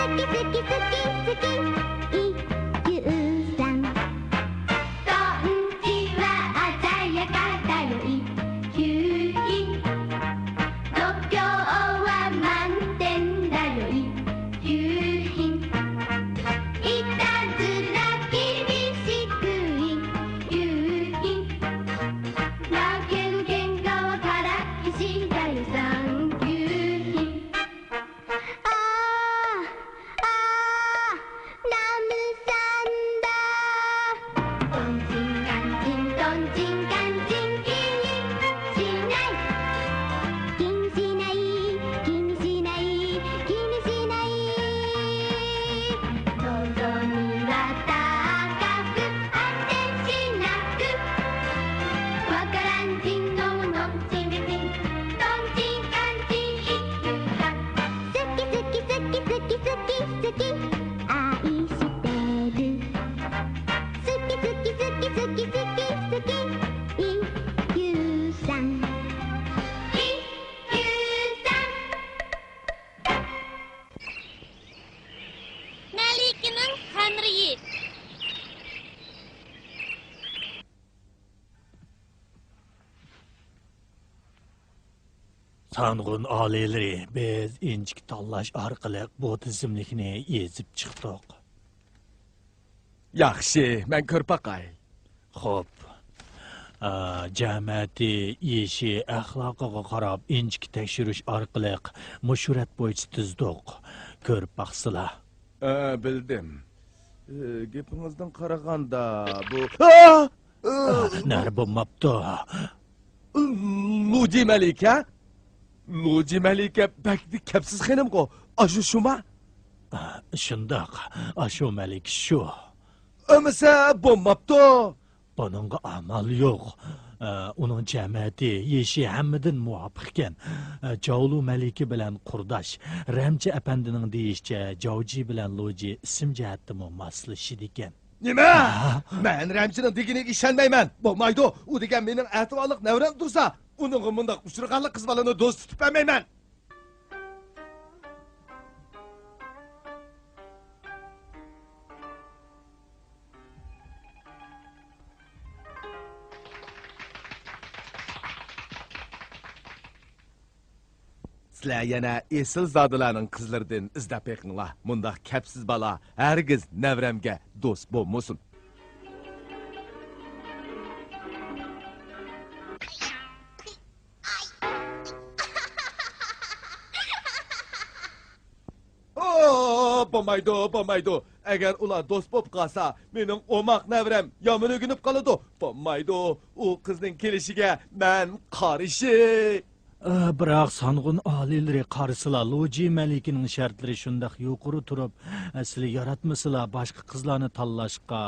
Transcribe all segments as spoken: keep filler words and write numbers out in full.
好き好き好き好き、一休さん。トンチは鮮やかだよ、一休品。度胸は満点だよ、一休品。いたずら厳しく、一休品。負ける喧嘩はからっきしだよ、三級品。 아, 아, 나무 산다. ܛܘܢܥܝܢ ܩܢܥܝܢ, ܛܘܢܥܝܢ ܩܢܥܝܢ, ܩܝܡ ܫܝ ܢܝ. ܩܝܡ ܫܝ ܢܝ, ܩܝܡ ܫܝ ܢܝ, ܩܝܡ ܫܝ ܢܝ. ܕܘ ܙܘ ܡܝ ܠܐ ܬܐ ܩܐ ܩܐ، ܐ ܬܝ ܢܐ ܩܐ. ܘܐ ܩܪܢ ܕܝܢ ܢܘ ܢܘ ܛܝ ܒܝ ܛܝ، ܛܘܢ ܛܝ ܩܢ ܛܝ ܐܝ ܟܐ ܩܐ. ܣܟܝ ܣܟܝ ܣܟܝ ܣܟܝ ܣܟܝ ܣܟܝ، ܐܝ ܫܝ ܬܐ ܕܐ. ܣܟܝ ܣܟܝ ܣܟܝ ܣܟܝ ܣܟܝ ܣܟܝ، ܐܝ ܟܐ ܣܢ. ܐܝ ܟܐ ܣܢ. مەلىكىنىڭ خەمىرى. سانغۇن ئالىيلىرى، بىز ئىنچىكە تاللاش ئارقىلىق بۇ تىزىملىكنى يېزىپ چىقتۇق. ياخشى، مەن كۆرۈپ باقاي. خوپ. ئا، جەمەتى، يېشى، ئەخلاقىغا قاراپ ئىنچىكە تەكشۈرۈش ئارقىلىق مۇشۇ رەت بويىچە تىزدۇق. كۆرۈپ باقسىلا. ئە، بىلدىم. ئە، گېپىڭىزدىن قارىغاندا بۇ، ئا! ئا، نەرە بولماپتۇ. لۇجى مەلىكە؟ لۇجى مەلىكە بەك كەپسىز خېنىمغۇ؟ ئاشۇ شۇما؟ ئا، شۇنداق، ئاشۇ مەلىكە شۇ. ئەمىسە بولماپتۇ. بۇنىڭغا ئامال يوق. ئە، ئۇنىڭ جەمەتى، يېشى ھەممىدىن مۇۋاپىق ئىكەن. ئە، جاۋلۇ مەلىكە بىلەن قۇرداش. رەمچى ئەپەندىنىڭ دېيىشىچە، جاۋجى بىلەن لۇجى ئىسىم جەھەتتىمۇ ماسلىشىدىكەن. نېمە؟ ھا؟ مەن رەمچىنىڭ دېگىنىگە ئىشەنمەيمەن. بولمايدۇ. ئۇ دېگەن مېنىڭ ئەتىۋارلىق نەۋرەم تۇرسا، ئۇنىڭغا مۇنداق ئۇچرىغانلىق قىز بالىنى دوست تۇتۇپ بەرمەيمەن. سىلەر يەنە ئېسىلزادىلەرنىڭ قىزلىرىدىن ئىزدەپ بېقىڭلار. مۇنداق كەپسىز بالا ھەرگىز نەۋرەمگە دوست بولمىسۇن. ئو، بولمايدۇ، بولمايدۇ. ئەگەر ئۇلار دوست بولۇپ قالسا، مېنىڭ ئوماق نەۋرەم يامان ئۆگىنىپ قالىدۇ. بولمايدۇ، ئۇ قىزنىڭ كېلىشىگە مەن قارشى. ئە، بىراق سانغۇن ئالىيلىرى قارىسىلا، لۇجى مەلىكىنىڭ شەرتلىرى شۇنداق يۇقىرى تۇرۇپ، ئە، سىلى ياراتمىسىلا، باشقا قىزلارنى تاللاشقا،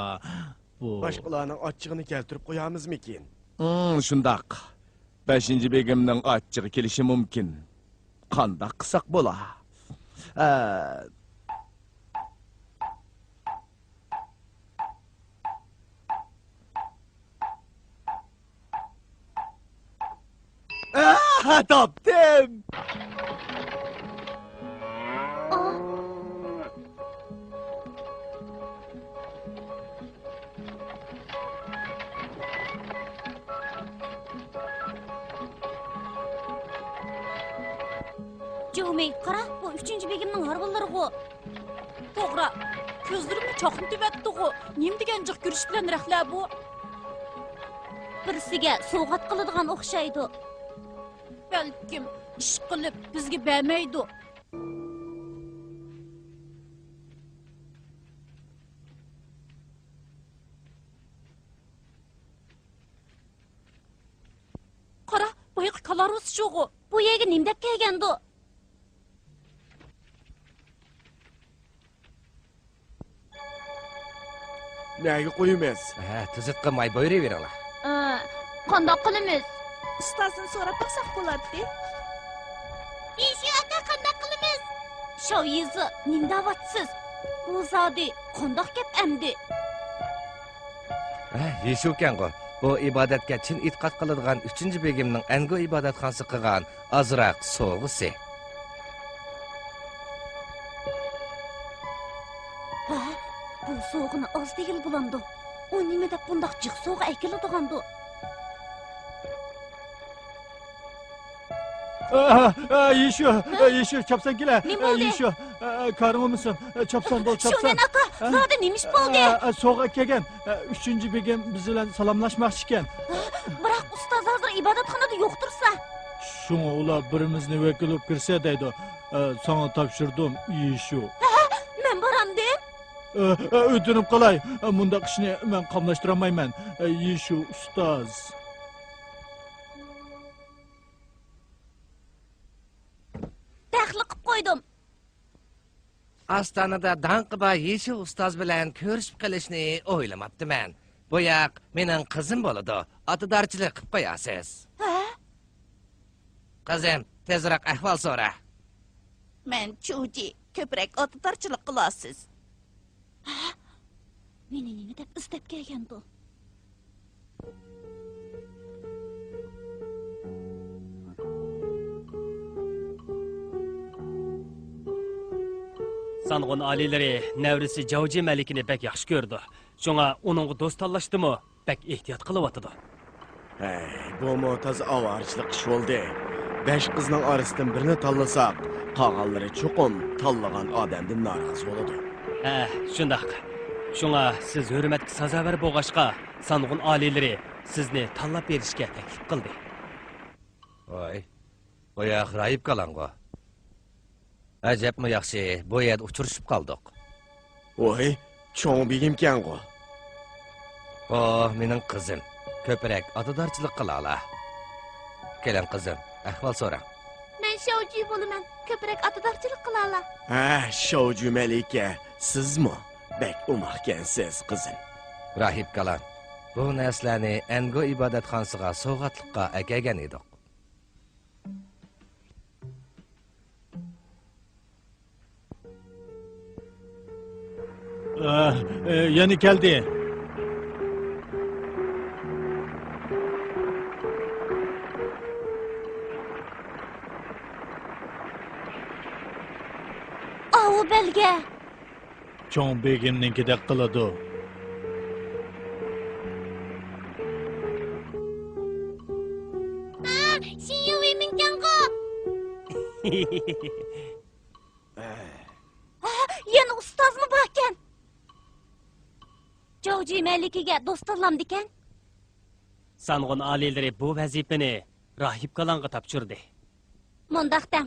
بۇ باشقىلارنىڭ ئاچچىقىنى كەلتۈرۈپ قويارمىزمىكىن؟ ھىم، شۇنداق. بەشىنچى بېگىمنىڭ ئاچچىقى كېلىشى مۇمكىن. قانداق قىلساق بولا؟ ئە، ئاھ، تاپتىم! جۇمى، قارا، بۇ ئۈچىنچى بېگىمنىڭ ھارۋىلىرىغۇ. توغرا، كۆزلىرىمنى چاقنىتىۋەتتىغۇ. نېمە دېگەن جىق گۈرۈچ بىلەن رەختلەر بۇ؟ بىرسىگە سوۋغات قىلىدىغان ئوخشايدۇ. بەلكىم ئىشقىلىپ بىزگە بەرمەيدۇ. قارا، بايىقى كالارۇس شۇغۇ. بۇ يەرگە نېمە دەپ كەلگەندۇ؟ نەگە قويىمىز؟ ھە، تۈزۈت قىلماي بۇيرۇۋېرىڭلار. ئە، قانداق قىلىمىز؟ ئۇستازدىن سوراپ باقساق بولاتتى. يېشى ئاكا، قانداق قىلىمىز؟ شاۋ يېزى، نېمە دەۋاتسىز؟ بۇ زادى قانداق گەپ ئەمدى؟ ھە، يېشۇكەنغۇ. بۇ ئىبادەتكە چىن ئېتىقاد قىلىدىغان ئۈچىنچى بېگىمنىڭ ئەنگۇ ئىبادەتخانىسى قىلغان ئازراق سوۋغىسى. بۇ سوغىنى ئاز دېگىلى بولامدۇ؟ ئۇ نېمە دەپ بۇنداق جىق سوغا ئەكېلىدىغاندۇ؟ ئا، ئا، يىشۇ، ئا، يىشۇ، چاپسان كېلە. نېمە بولدى؟ يىشۇ، ئا، كارىڭ ئۇنىمىسۇن. ئا، چاپسان بول، چاپسان. شۇنەن ئاكا، ئا، زادى نېمە ئىش بولدى؟ ئا، ئا، سوغا كەلگەن. ئا، ئۈچىنچى بېگىم بىز بىلەن سالاملاشماقچى ئىكەن. بىراق ئۇستاز ھازىر ئىبادەتخانىدا يوق تۇرسا. شۇڭا ئۇلار بىرىمىزنى ۋەكىل بولۇپ كىرسە دەيدۇ. ئا، ساڭا تاپشۇردۇم، يىشۇ. ھە، مەن بارامدىم؟ ئا، ئا، ئۆتۈنۈپ قالاي. ئا، مۇنداق ئىشنى مەن قاملاشتۇرالمايمەن. ئا، يىشۇ ئۇستاز. دەخلى قىپ قويدۇم. ئاستانىدا داڭقى بار يىشۇ ئۇستاز بىلەن كۆرۈشۈپ قېلىشنى ئويلىماپتىمەن. بۇ ياق مېنىڭ قىزىم بولىدۇ. ئاتىدارچىلىق قىپ قويارسىز. ھە؟ قىزىم، تېزراق ئەھۋال سورا. مەن چۇجى، كۆپرەك ئاتىدارچىلىق قىلارسىز. ھە؟ مېنى نېمە دەپ ئىزدەپ كەلگەندۇ؟ سانغۇن ئالىيلىرى نەۋرىسى جاۋجى مەلىكىنى بەك ياخشى كۆرىدۇ. شۇڭا ئۇنىڭغا دوست تاللاشتىمۇ بەك ئېھتىيات قىلىۋاتىدۇ. ھەي، بۇمۇ تازا ئاۋارىچىلىق ئىش بولدى. بەش قىزنىڭ ئارىسىدىن بىرنى تاللىساق، قالغانلىرى چوقۇم تاللىغان ئادەمدىن نارازى بولىدۇ. ھە، شۇنداق. شۇڭا سىز ھۆرمەتكە سازاۋەر بولغاچقا، سانغۇن ئالىيلىرى سىزنى تاللاپ بېرىشكە تەكلىپ قىلدى. ۋاي، بۇ ياق راھىب كالاڭغۇ. ئەجەبمۇ ياخشى، بۇ يەردە ئۇچرىشىپ قالدۇق. ۋاي، چوڭ بېگىمكەنغۇ. ئۇ مېنىڭ قىزىم. كۆپرەك ئاتىدارچىلىق قىلالا. كېلىڭ قىزىم، ئەھۋال سوراڭ. مەن شاۋجۈ بولىمەن. كۆپرەك ئاتىدارچىلىق قىلالا. ھە، شاۋجۈ مەلىكە، سىزمۇ؟ بەك ئوماقكەنسىز، قىزىم. راھىب كالان، بۇ نەرسىلەرنى ئەنگو ئىبادەتخانىسىغا سوۋغاتلىققا ئەكەلگەن ئىدۇق. ئە، ئە، يەنە كەلدى. ئاۋۇ بەلگە. چوڭ بېگىمنىڭكىدەك قىلىدۇ. ھە، شىنيۇۋېيمىنكەنغۇ. ھە، يەنە ئۇستازمۇ باركەن. جاۋجى مەلىكىگە دوست تاللامدىكەن. سانغۇن ئالىيلىرى بۇ ۋەزىپىنى راھىب كالاڭغا تاپشۇردى. مۇنداق دەڭ،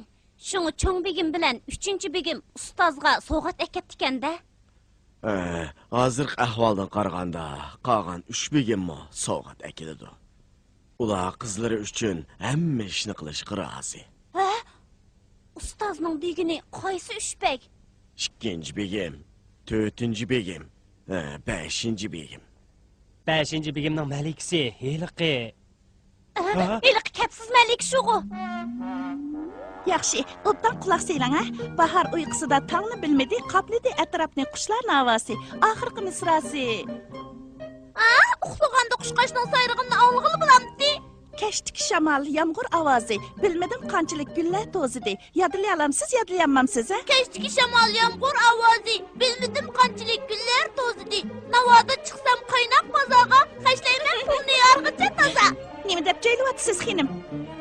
شۇڭا چوڭ بېگىم بىلەن ئۈچىنچى بېگىم ئۇستازغا سوۋغات ئەكەپتىكەن-دە. ھە، ھازىرقى ئەھۋالدىن قارىغاندا، قالغان ئۈچ بېگىممۇ سوۋغات ئەكېلىدۇ. ئۇلار قىزلىرى ئۈچۈن ھەممە ئىشنى قىلىشقا رازى. ھە؟ ئۇستازنىڭ دېگىنى قايسى ئۈچ بەگ؟ ئىككىنچى بېگىم، تۆتىنچى بېگىم، ھە، بەشىنچى بېگىم. بەشىنچى بېگىمنىڭ مەلىكىسى ھېلىقى. ھە؟ ھېلىقى كەپسىز مەلىكە شۇغۇ. ياخشى، ئوبدان قۇلاق سېلىڭ، ھە. باھار ئۇيقۇسىدا تاڭنى بىلمىدى، قاپلىدى ئەتراپنى قۇشلار ناۋاسى. ئاخىرقى مىسراسى. ھە؟ ئۇخلىغاندا قۇشقاچنىڭ سايرىغىنىنى ئاڭلىغىلى بولامتى؟ كەچتىكى شامال، يامغۇر ئاۋازى، بىلمىدىم قانچىلىك گۈللەر توزىدى. يادلىيالامسىز، يادلىيالمامسىز، ھە؟ كەچتىكى شامال، يامغۇر ئاۋازى، بىلمىدىم قانچىلىك گۈللەر توزىدى. ناۋادا چىقسام قايناق بازارغا، خەجلەيمەن پۇلنى يارغىچە تازا. نېمە دەپ جۆيلۈۋاتىسىز، خېنىم؟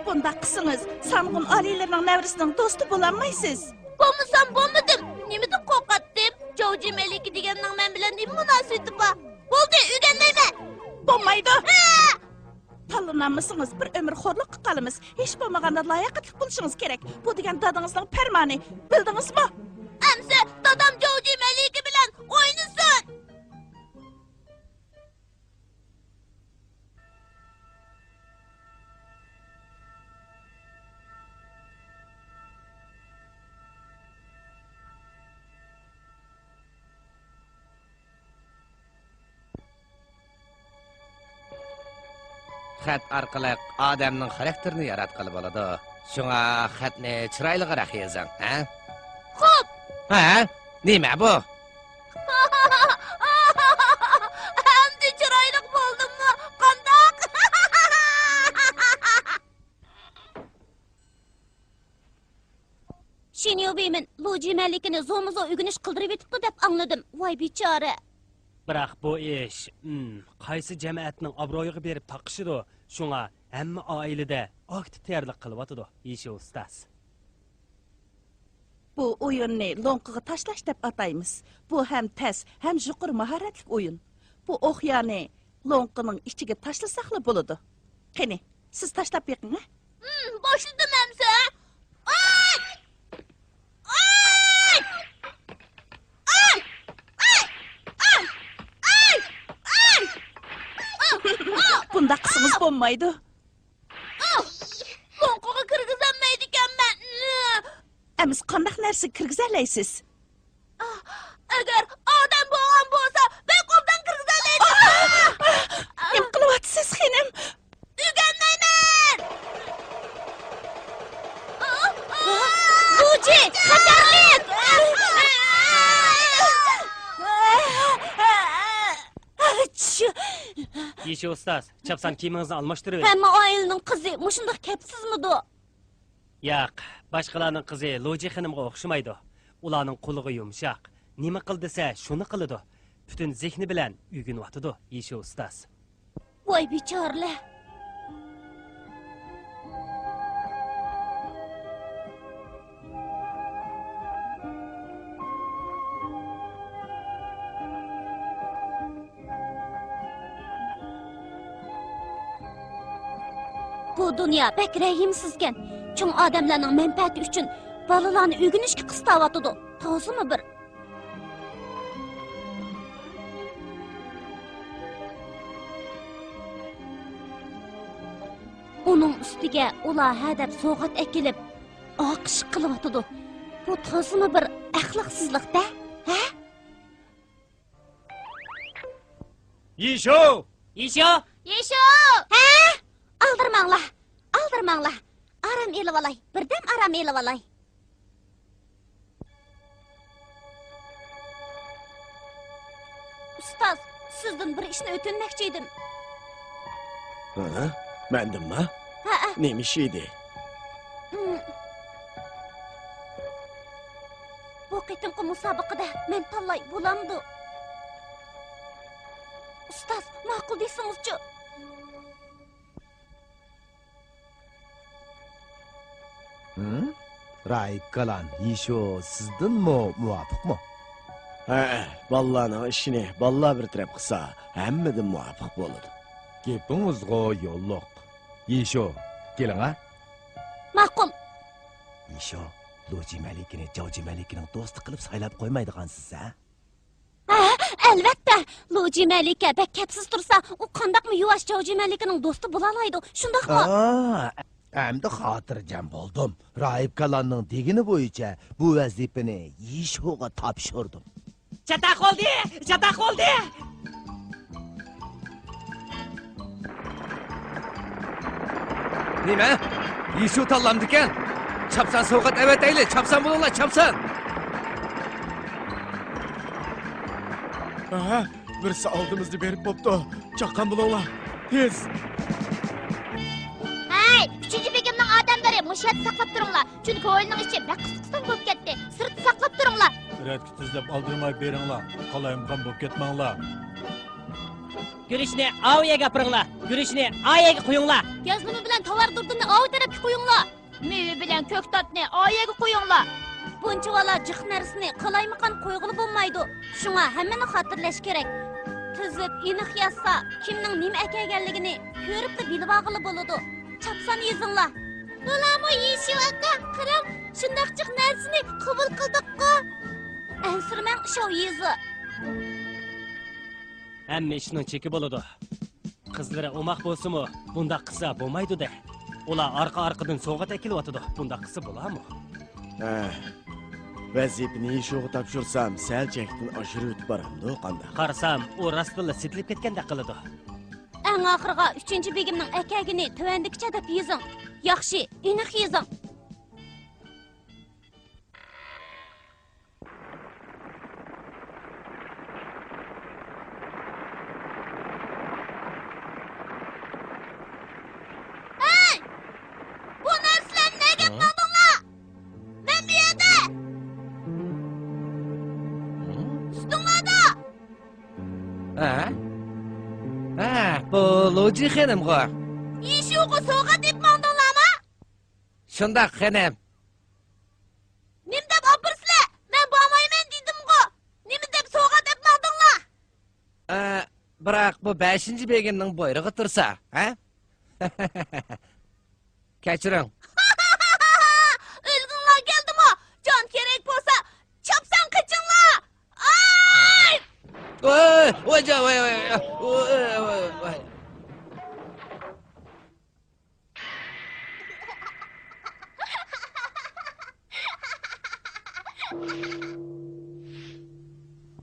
بۇنداق قىلسىڭىز، سانغۇن ئالىيلىرىنىڭ نەۋرىسىنىڭ دوستى بولالمايسىز. بولمىسام بولمىدىم. نېمىدىن قورقاتتىم؟ جاۋجى مەلىكە دېگەننىڭ مەن بىلەن نېمە مۇناسىۋىتى بار؟ بولدى، ئۆگەنمەيمەن. بولمايدۇ. ھە! تاللىنالمىسىڭىز، بىر ئۆمۈر خورلۇققا قالىمىز. ھېچ بولمىغاندا لاياقەتلىك بولۇشىڭىز كېرەك. بۇ دېگەن دادىڭىزنىڭ پەرمانى. بىلدىڭىزمۇ؟ ئەمسە دادام جاۋجى مەلىكە بىلەن ئوينىسۇن! خەت ئارقىلىق ئادەمنىڭ خاراكتېرىنى ياراتقىلى بولىدۇ. شۇڭا خەتنى چىرايلىقراق يېزىڭ، ھە؟ خوپ! ھە؟ نېمە بۇ؟ ئەمدى چىرايلىق بولدۇممۇ؟ قانداق؟ شىنيۇ بىمىن لۇجى مەلىكىنى زومىزو ئۆگىنىش قىلدۇرۇۋېتىپتۇ دەپ ئاڭلىدىم. ۋاي بىچارە! بىراق بۇ ئىش، ئىم، قايسى جەمەتنىڭ ئابرۇيىغا بېرىپ تاقىشىدۇ، شۇڭا ھەممە ئائىلىدە ئاكتىپ تەييارلىق قىلىۋاتىدۇ، يىشى ئۇستاز. بۇ ئويۇننى لوڭقىغا تاشلاش دەپ ئاتايمىز. بۇ ھەم تەس، ھەم يۇقىرى ماھارەتلىك ئويۇن. بۇ ئوقيانى لوڭقىنىڭ ئىچىگە تاشلىساقلا بولىدۇ. قېنى، سىز تاشلاپ بېقىڭ، ھە؟ ھىم، باشلىدىم ئەمسە. ئاي! ئاي! ئاي! ئاي! ئاي! ئاي! ئاي! بۇنداق قىلسىڭىز بولمايدۇ. ئاھ! لوڭقىغا كىرگۈزەلمەيدىكەنمەن. ئەمىسە قانداق نەرسىگە كىرگۈزەلەيسىز؟ ئەگەر ئادەم بولغان بولسا، بەك ئوبدان كىرگۈزەلەيدىكەن. نېمە قىلىۋاتىسىز، خېنىم؟ ئۆگەنمەيمەن. لۇجى، خەتەرلىك! ئاچ! يىشى ئۇستاز، چاپسان كىيىمىڭىزنى ئالماشتۇرۇۋېرىڭ. ھەممە ئائىلىنىڭ قىزى مۇشۇنداق كەپسىزمىدۇ؟ ياق، باشقىلارنىڭ قىزى لۇجى خېنىمغا ئوخشىمايدۇ. ئۇلارنىڭ قۇلىقى يۇمشاق. نېمە قىل دېسە، شۇنى قىلىدۇ. پۈتۈن زېھنى بىلەن ئۆگىنىۋاتىدۇ، يىشى ئۇستاز. ۋاي بىچارىلەر! بۇ دۇنيا بەك رەھىمسىزكەن. چوڭ ئادەملەرنىڭ مەنپەئەتى ئۈچۈن بالىلارنى ئۆگىنىشكە قىستاۋاتىدۇ. تازىمۇ بىر. ئۇنىڭ ئۈستىگە ئۇلار ھەدەپ سوۋغات ئەكېلىپ، ئالقىش قىلىۋاتىدۇ. بۇ تازىمۇ بىر ئەخلاقسىزلىق-دە، ھە؟ يىشۇ! يىشۇ! يىشۇ! ھە؟ ئالدىرىماڭلار، ئالدىرىماڭلار. ئارام ئېلىۋالاي، بىردەم ئارام ئېلىۋالاي. ئۇستاز، سىزدىن بىر ئىشنى ئۆتۈنمەكچى ئىدىم. ھە؟ مەندىنمۇ؟ ھەئە. نېمە ئىش ئىدى؟ ھىم. بۇ قېتىمقى مۇسابىقىدە مەن تاللاي بولامدۇ؟ ئۇستاز، ماقۇل دېسىڭىزچۇ؟ ھىم؟ راھىب كالان، يىشۇ سىزدىنمۇ مۇۋاپىقمۇ؟ ھەئە، بالىلارنىڭ ئىشىنى بالىلار بىر تەرەپ قىلسا، ھەممىدىن مۇۋاپىق بولىدۇ. گېپىڭىزغۇ يوللۇق. يىشۇ، كېلىڭە. ماقۇل. يىشۇ، لۇجى مەلىكىنى جاۋجى مەلىكىنىڭ دوستى قىلىپ سايلاپ قويمايدىغانسىز، ھە؟ ھە، ئەلۋەتتە. لۇجى مەلىكە بەك كەپسىز تۇرسا، ئۇ قانداقمۇ يۇۋاش جاۋجى مەلىكىنىڭ دوستى بولالايدۇ، شۇنداقمۇ؟ ئا، ئەمدى خاتىرجەم بولدۇم. راھىب كالاننىڭ دېگىنى بويىچە بۇ ۋەزىپىنى يىشۇغا تاپشۇردۇم. چاتاق بولدى! چاتاق بولدى! نېمە؟ يىشۇ تاللامدىكەن؟ چاپسان سوۋغات ئەۋەتەيلى، چاپسان بولۇڭلار، چاپسان! ئەھە، بىرسى ئالدىمىزدا بېرىپ بوپتۇ. چاققان بولۇڭلار، تېز! ھەي، ئۈچىنچى بېگىمنىڭ ئادەملىرى، مۇشۇ يەردە ساقلاپ تۇرۇڭلار. چۈنكى ھويلىنىڭ ئىچى بەك قىسقىستان بولۇپ كەتتى. سىرتتا ساقلاپ تۇرۇڭلار. رەتكە تىزلەپ ئالدىرىماي بېرىڭلار. قالايمىقان بولۇپ كەتمەڭلار. گۈرۈچنى ئاۋۇ يەرگە ئاپىرىڭلار. گۈرۈچنى ئا يەرگە قويۇڭلار. يازلىما بىلەن تاۋار دۇردىنى ئاۋۇ تەرەپكە قويۇڭلار. مېۋە بىلەن كۆكتاتنى ئا يەرگە قويۇڭلار. بۇنچىۋالا جىق نەرسىنى قالايمىقان قويغىلى بولمايدۇ. شۇڭا ھەممىنى خاتىرىلەش كېرەك. تىزىپ، ئېنىق يازسا، كىمنىڭ نېمە ئەكەلگەنلىكىنى كۆرۈپلا بىلىۋالغىلى بولىدۇ. چاپسان يېزىڭلار. بولامۇ، يىشىۋاكا؟ قاراڭ، شۇنداق جىق نەرسىنى قوبۇل قىلدۇققۇ. ئەنسىرىمەڭ، شاۋ يېزى. ھەممە ئىشنىڭ چېكى بولىدۇ. قىزلىرى ئوماق بولسىمۇ، بۇنداق قىلسا بولمايدۇ-دە. ئۇلار ئارقا-ئارقىدىن سوۋغات ئەكېلىۋاتىدۇ. بۇنداق قىلسا بولارمۇ؟ ھە. ۋەزىپىنى يىشۇغا تاپشۇرسام، سەل چەكتىن ئاشۇرۇۋېتىپ بارامدۇ، قانداق؟ قارىسام، ئۇ راستتىنلا سېتىلىپ كەتكەندەك قىلىدۇ. ئەڭ ئاخىرىغا ئۈچىنچى بېگىمنىڭ ئەكەلگىنى تۆۋەندىكىچە دەپ يېزىڭ. ياخشى، ئېنىق يېزىڭ. ھەي! بۇ نەرسىلەرنى نەگە ئەپ ماڭدىڭلار؟ مەن بۇ يەردە! ئۈستۈڭلاردا! ھە؟ ھە، بۇ لۇجى خېنىمغۇ؟ يىشۇغا سوۋغات ئېلىپ ماڭدىڭلارمۇ؟ شۇنداق، خېنىم. نېمە دەپ ئاپىرىسىلەر؟ مەن بارمايمەن دېدىمغۇ. نېمە دەپ سوۋغات ئېلىپ ماڭدىڭلار؟ ئە، بىراق بۇ بەشىنچى بېگىمنىڭ بۇيرۇقى تۇرسا، ھە؟ كەچۈرۈڭ. ئۆلگۈڭلار كەلدىمۇ؟ جان كېرەك بولسا، چاپسان قېچىڭلار! ئاي! ۋاي، ۋاي، جان، ۋاي، ۋاي، ۋاي، ۋاي، ۋاي.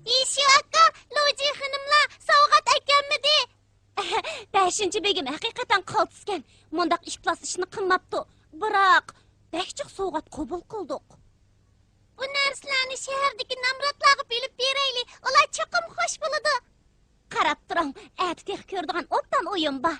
يىشۇ ئاكا، لۇجى خېنىملار سوۋغات ئەكەلمىدى. بەشىنچى بېگىم ھەقىقەتەن قالتىسكەن. مۇنداق ئىپلاس ئىشنى قىلماپتۇ. بىراق، بەك جىق سوۋغات قوبۇل قىلدۇق. بۇ نەرسىلەرنى شەھەردىكى نامراتلارغا بۆلۈپ بېرەيلى، ئۇلار چوقۇم خۇش بولىدۇ. قاراپ تۇرۇڭ، ئەتە تېخى كۆرىدىغان ئوبدان ئويۇن بار.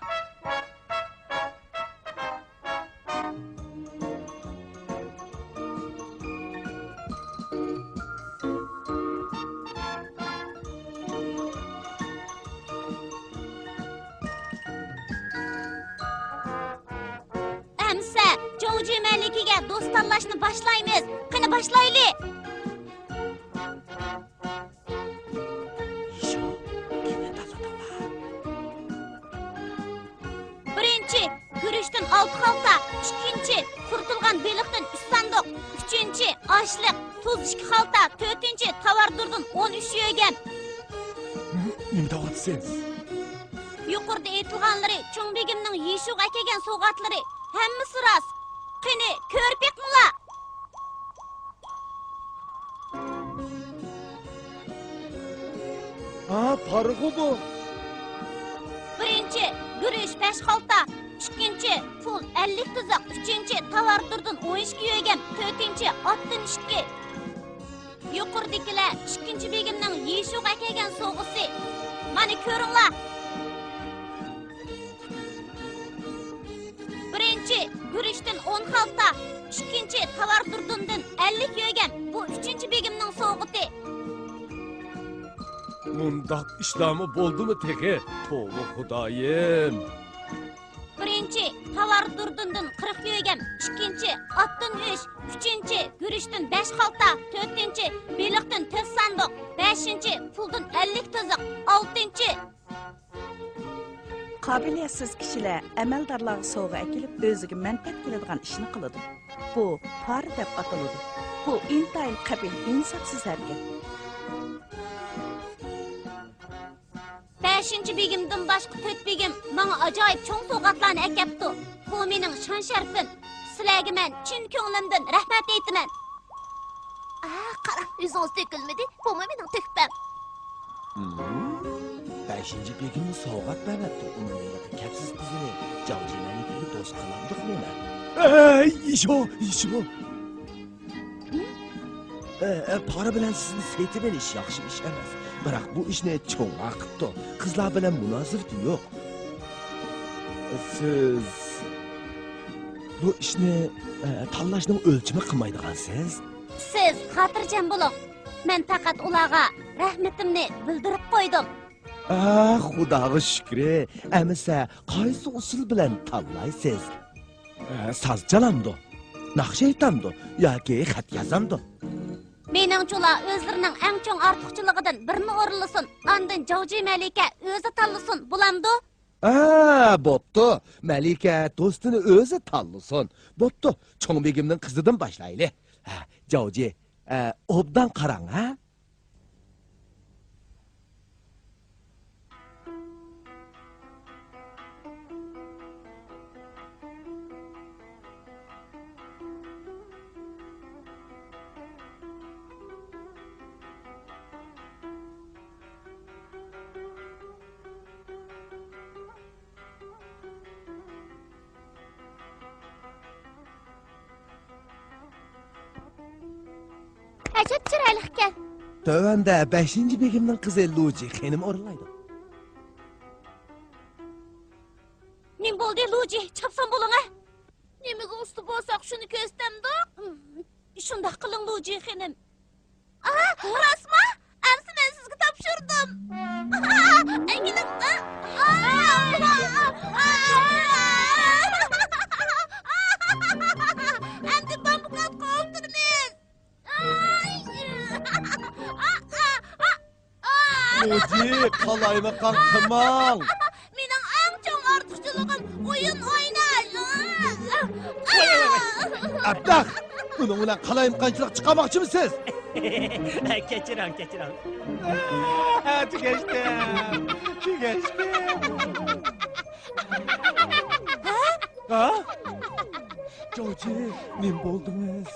ئەمىسە، جوجى مەلىكىگە دوست تاللاشنى باشلايمىز. قېنى، باشلايلى! بىرىنچى، گۈرۈچتىن ئالتە خالتا، ئىككىنچى، قۇرۇتۇلغان بېلىقتىن ئۈچ ساندۇق، ئۈچىنچى، ئاشلىق، تۇز ئىككى خالتا، تۆتىنچى، تاۋاردۇردىن ئون ئۈچ يۆگەم. نېمە دەۋاتىسىز؟ يۇقىرىدا ئېيتىلغانلىرى چوڭ بېگىمنىڭ يىشۇغا ئەكەلگەن سوۋغاتلىرى. ھەممىسى راست. قېنى، كۆرۈپ بېقىڭلار. ھا، پارىغۇ بۇ. بىرىنچى، گۈرۈچ بەش خالتا، ئىككىنچى، پۇل ئەللىك تىزىق، ئۈچىنچى، تاۋاردۇردىن ئون ئىككى يۆگەم، تۆتىنچى، ئاتتىن ئىككى. يۇقىرىدىكىلەر ئىككىنچى بېگىمنىڭ يىشۇغا ئەكەلگەن سوۋغىسى. مانا، كۆرۈڭلار. بىرىنچى، گۈرۈچتىن ئون خالتا، ئىككىنچى، تاۋاردۇردۇندىن ئەللىك يۆگەم. بۇ ئۈچىنچى بېگىمنىڭ سوۋغىتى. مۇنداق ئىشلارمۇ بولدىمۇ تېخى؟ توۋا، خۇدايىم! بىرىنچى، تاۋاردۇردۇندىن قىرىق يۆگەم، ئىككىنچى، ئاتتىن ئۈچ، ئۈچىنچى، گۈرۈچتىن بەش خالتا، تۆتىنچى، بېلىقتىن تۆت ساندۇق، بەشىنچى، پۇلدىن ئەللىك تىزىق، ئالتىنچى. قابىلىيەتسىز كىشىلەر ئەمەلدارلارغا سوۋغا ئەكېلىپ، ئۆزىگە مەنپەئەت كېلىدىغان ئىشنى قىلىدۇ. بۇ پارە دەپ ئاتىلىدۇ. بۇ ئىنتايىن قەبىھ، ئىنساپسىز ھەرىكەت. بەشىنچى بېگىمدىن باشقا تۆت بېگىم ماڭا ئاجايىپ چوڭ سوۋغاتلارنى ئەكەپتۇ. بۇ مېنىڭ شان-شەرىپىم. سىلەرگە مەن چىن كۆڭلۈمدىن رەھمەت ئېيتىمەن. ئا، قاراڭ، ئۆزىڭىز تۆكۈلمىدى. بۇمۇ مېنىڭ تۆھپەم. ھىم، بەشىنچى بېگىممۇ سوۋغات بەرمەپتۇ. ئۇنىڭ ھېلىقى كەپسىز قىزىنى جاۋجى مەلىكىگە دوست قىلامدۇق نېمە؟ ئەي، يىشۇ، يىشۇ! ئە، ئە، پارا بىلەن سىزنى سېتىۋېلىش ياخشى ئىش ئەمەس. بىراق بۇ ئىشنى چوڭلار قىپتۇ. قىزلار بىلەن مۇناسىۋىتى يوق. سىز بۇ ئىشنى، ئە، تاللاشنىڭ ئۆلچىمى قىلمايدىغانسىز. سىز خاتىرجەم بولۇڭ. مەن پەقەت ئۇلارغا رەھمىتىمنى بىلدۈرۈپ قويدۇم. ئاھ، خۇداغا شۈكرى. ئەمىسە، قايسى ئۇسۇل بىلەن تاللايسىز؟ ئە، ساز چالامدۇ؟ ناخشا ئېيتامدۇ؟ ياكى خەت يازامدۇ؟ مېنىڭچۇلا ئۆزلىرىنىڭ ئەڭ چوڭ ئارتۇقچىلىقىدىن بىرنى ئورۇنلىسۇن، ئاندىن جاۋجى مەلىكە ئۆزى تاللىسۇن، بولامدۇ؟ ئا، بوپتۇ. مەلىكە دوستىنى ئۆزى تاللىسۇن. بوپتۇ، چوڭ بېگىمنىڭ قىزىدىن باشلايلى. ھە، جاۋجى، ئە، ئوبدان قاراڭ، ھە؟ ئەجەب چىرايلىقكەن. تۆۋەندە بەشىنچى بېگىمنىڭ قىزى لۇجى خېنىم ئورۇنلايدۇ. نېمە بولدى، لۇجى؟ چاپسان بولۇڭ، ھە! نېمىگە ئۇستا بولساق، شۇنى كۆرسىتەمدۇق. شۇنداق قىلىڭ، لۇجى خېنىم. ئاھ، راستمۇ؟ ئەمسە مەن سىزگە تاپشۇردۇم. جوجى، قالايمىقان قىلماڭ. مېنىڭ ئەڭ چوڭ ئارتۇقچىلىقىم ئويۇن ئويناش. ۋاي، ۋاي، ۋاي. ئەبلەخ! ئۇنىڭ بىلەن قالايمىقانچىلىق چىقارماقچىمۇ سىز؟ كەچۈرۈڭ، كەچۈرۈڭ. تۈگەشتىم، تۈگەشتىم. ھە؟ ھە؟ جوجى، نېمە بولدىڭىز؟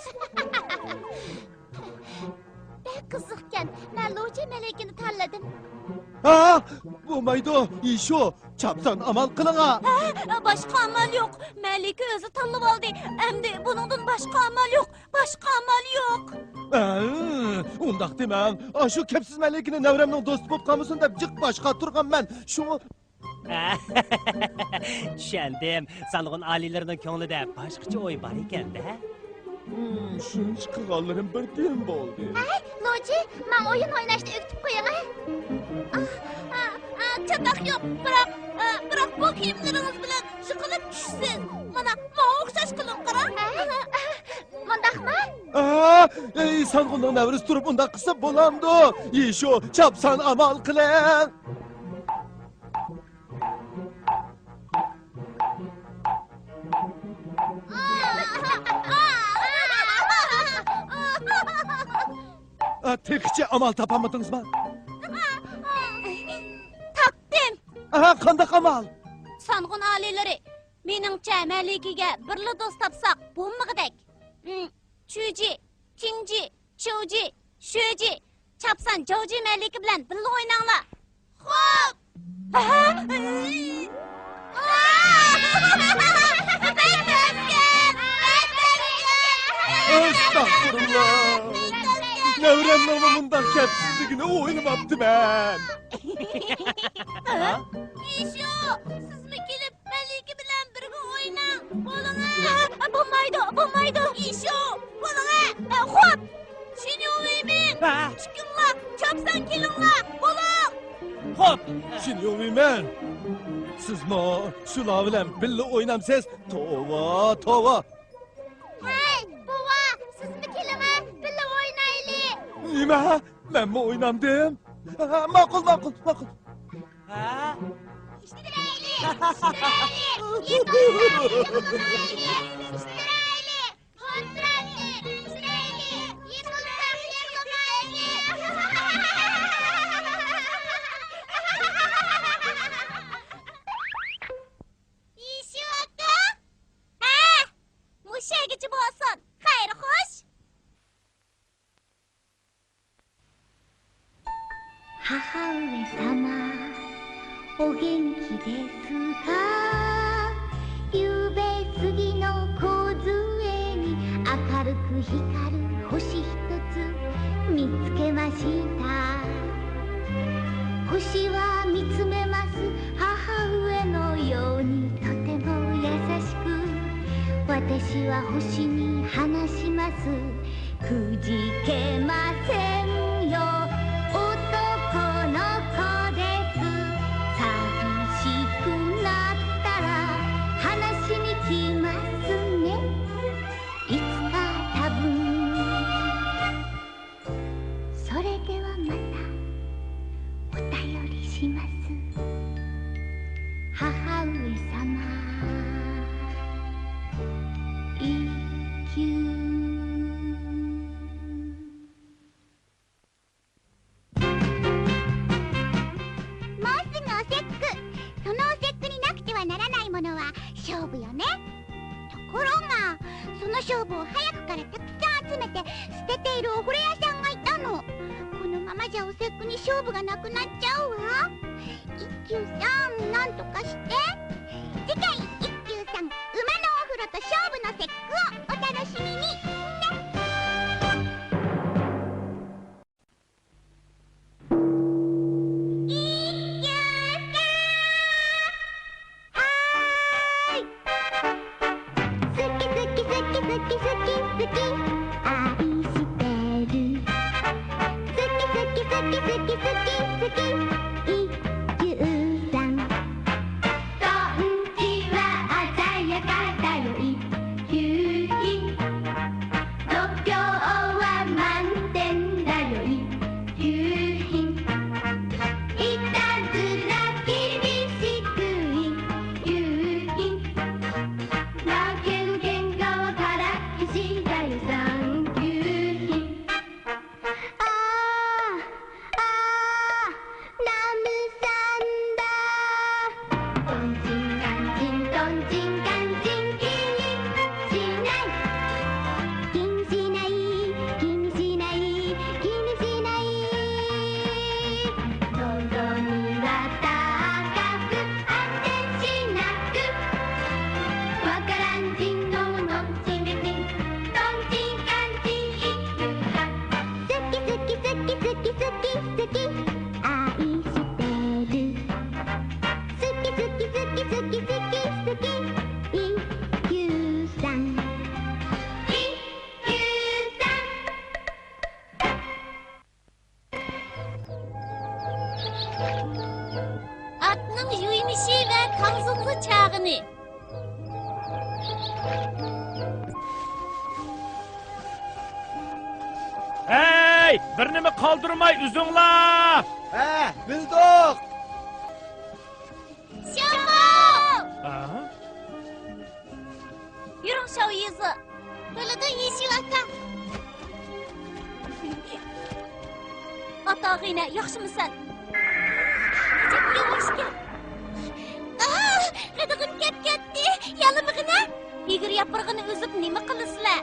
بەك قىزىقكەن. مەن لۇجى مەلىكىنى تاللىدىم. ھا، بولمايدۇ، يىشۇ، چاپسان ئامال قىلىڭا. ھە، باشقا ئامال يوق. مەلىكە ئۆزى تاللىۋالدى. ئەمدى بۇنىڭدىن باشقا ئامال يوق. باشقا ئامال يوق. ھە، ئۇنداق دېمەڭ. ئاشۇ كەپسىز مەلىكىنى نەۋرەمنىڭ دوستى بولۇپ قالمىسۇن دەپ جىق باش قاتۇرغانمەن. شۇڭا چۈشەندىم. سانغۇن ئالىيلىرىنىڭ كۆڭلىدە باشقىچە ئوي بار ئىكەن-دە. ھىم، شۇنچە قىلغانلىرىم بىردىن بولدى. ھەي، لۇجى، ماڭا ئويۇن ئويناشنى ئۆگىتىپ قويۇڭە. ئاھ، ئاھ، ئاھ، چاتاق يوق، بىراق، ئاھ، بىراق بۇ كىيىملىرىڭىز بىلەن يىقىلىپ چۈشىسىز. مانا، ماڭا ئوخشاش قىلىڭ، قاراڭ. ھە؟ مۇنداقمۇ؟ ئاھ، ئەي، سانغۇننىڭ نەۋرىسى تۇرۇپ ئۇنداق قىلسا بولامدۇ؟ يىشۇ، چاپسان ئامال قىلىڭ. ئا، تېخىچە ئامال تاپالمىدىڭىزما؟ تاپتىم. ئاھا، قانداق ئامال؟ سانغۇن ئالىيلىرى، مېنىڭچە، مەلىكىگە بىرلا دوست تاپساق بولمىغۇدەك. ھىم، چۈجى، چىڭجى، چيۇجى، شۆجى، چاپسان جاۋجى مەلىكە بىلەن بىللە ئويناڭلار. خوپ! ئەستەغپۇرۇللا! نەۋرەمنىڭمۇ مۇنداق كەپسىزلىكىنى ئويلىماپتىمەن. ھە؟ يىشۇ، سىزمۇ كېلىپ مەلىكە بىلەن بىرگە ئويناڭ، بولۇڭە! بولمايدۇ، بولمايدۇ! يىشۇ، بولۇڭە! خوپ! شىنيۇۋېيمىن! ھە؟ ئىككىڭلار چاپسان كېلىڭلار، بولۇڭ! خوپ! شىنيۇۋېيمىن! سىزمۇ شۇلار بىلەن بىللە ئوينامسىز؟ توۋا، توۋا! ھەي، بوۋا، سىزمۇ كېلىڭە، بىللە ئوينايلى! نېمە؟ مەنمۇ ئوينامدىم؟ ھە، ماقۇل، ماقۇل، ماقۇل. ھە؟ ئىشتىرايلى، ئىشتىرايلى، يىقىلساق يىقىلمايلى، ئىشتىرايلى، قۇدرەتلىك، ئىشتىرايلى، يىقىلساق يىقىلمايلى. يىشۇ ئاكا؟ ھە، مۇشۇ يەرگىچە بولسۇن. خەير خوش. 母上様、お元気ですか？ 夕べ過ぎの梢に明るく光る星一つ見つけました。星は見つめます、母上のようにとても優しく。私は星に話します。 くじけませんよ、男の子です。寂しくなったら話しに来ますね、いつか多分。それではまたお便りします、母上様。 もうすぐお節句。そのお節句になくてはならないものは勝負よね。ところが、その勝負を早くからたくさん集めて捨てているお風呂屋さんがいたの。このままじゃお節句に勝負がなくなっちゃうわ。一休さん、なんとかして。次回、一休さん、馬のお風呂と勝負の節句をお楽しみに。ね。一休さん。はい。 好き好き好き好き好き好き、愛してる。好き好き好き好き好き好き、一休さん。トンチは鮮やかだよ、一級品。度胸は満点だよ、一級品。يۇيۇنۇشى ۋە تاڭزۇڭزا چاغىنى. ھەي، بىر نېمە قالدۇرماي ئۈزۈڭلار! ھە، بىلدۇق! شامال! ھە؟ يۈرۈڭ، شاۋ يېزا. بولىدۇ، يېشىل ئاكا. ئاتا غىنە، ياخشىمۇسەن؟ ئەجەب ياۋاشكەن. ئاھ، غىدىقىم كەپ كەتتى. يالىمىغىنە. ئېگىر ياپرىقىنى ئۈزۈپ نېمە قىلىسىلەر؟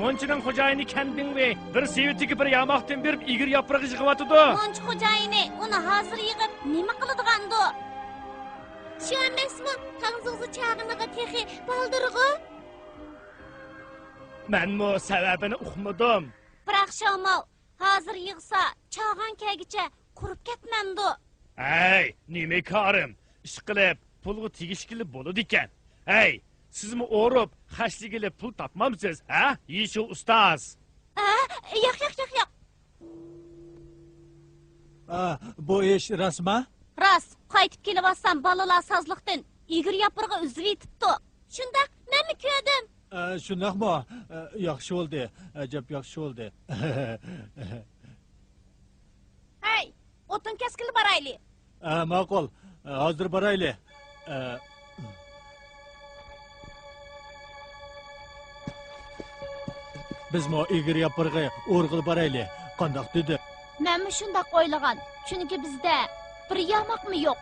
مۇنچىنىڭ خوجايىنى كەن بىڭۋېي بىر سېۋىتىگە بىر ياماقتىن بېرىپ ئېگىر ياپرىقى يىغىۋاتىدۇ. مۇنچا خوجايىنى ئۇنى ھازىر يىغىپ نېمە قىلىدىغاندۇ؟ شۇ ئەمەسمۇ، تاڭزۇڭزا چاغىنىغا تېخى بالدۇرغۇ. مەنمۇ سەۋەبىنى ئۇقمىدىم. بىراق شاۋماۋ، ھازىر يىغسا، چاغان كەلگۈچە قۇرۇپ كەتمەمدۇ؟ ھەي، نېمە كارىم؟ ئىشقىلىپ، پۇلغا تېگىشكىلى بولىدىكەن. ھەي، سىزمۇ ئورۇپ، خەجلىگىلى پۇل تاپمامسىز، ھە، يىشۇ ئۇستاز؟ ھە؟ ياق، ياق، ياق، ياق. ئا، بۇ ئىش راستما؟ راست. قايتىپ كېلىۋاتسام، بالىلار سازلىقتىن ئېگىر ياپرىقى ئۈزۈۋېتىپتۇ. شۇنداق، مەنمۇ كۆردۈم. ئە، شۇنداقمۇ؟ ئە، ياخشى بولدى. ئەجەب ياخشى بولدى. ھەي، ئوتۇن كەسكىلى بارايلى. ئە، ماقۇل. ئە، ھازىر بارايلى. ئە، بىزمۇ ئېگىر ياپرىقى ئورغىلى بارايلى. قانداق دېدى؟ مەنمۇ شۇنداق ئويلىغان. چۈنكى بىزدە بىر ياماقمۇ يوق.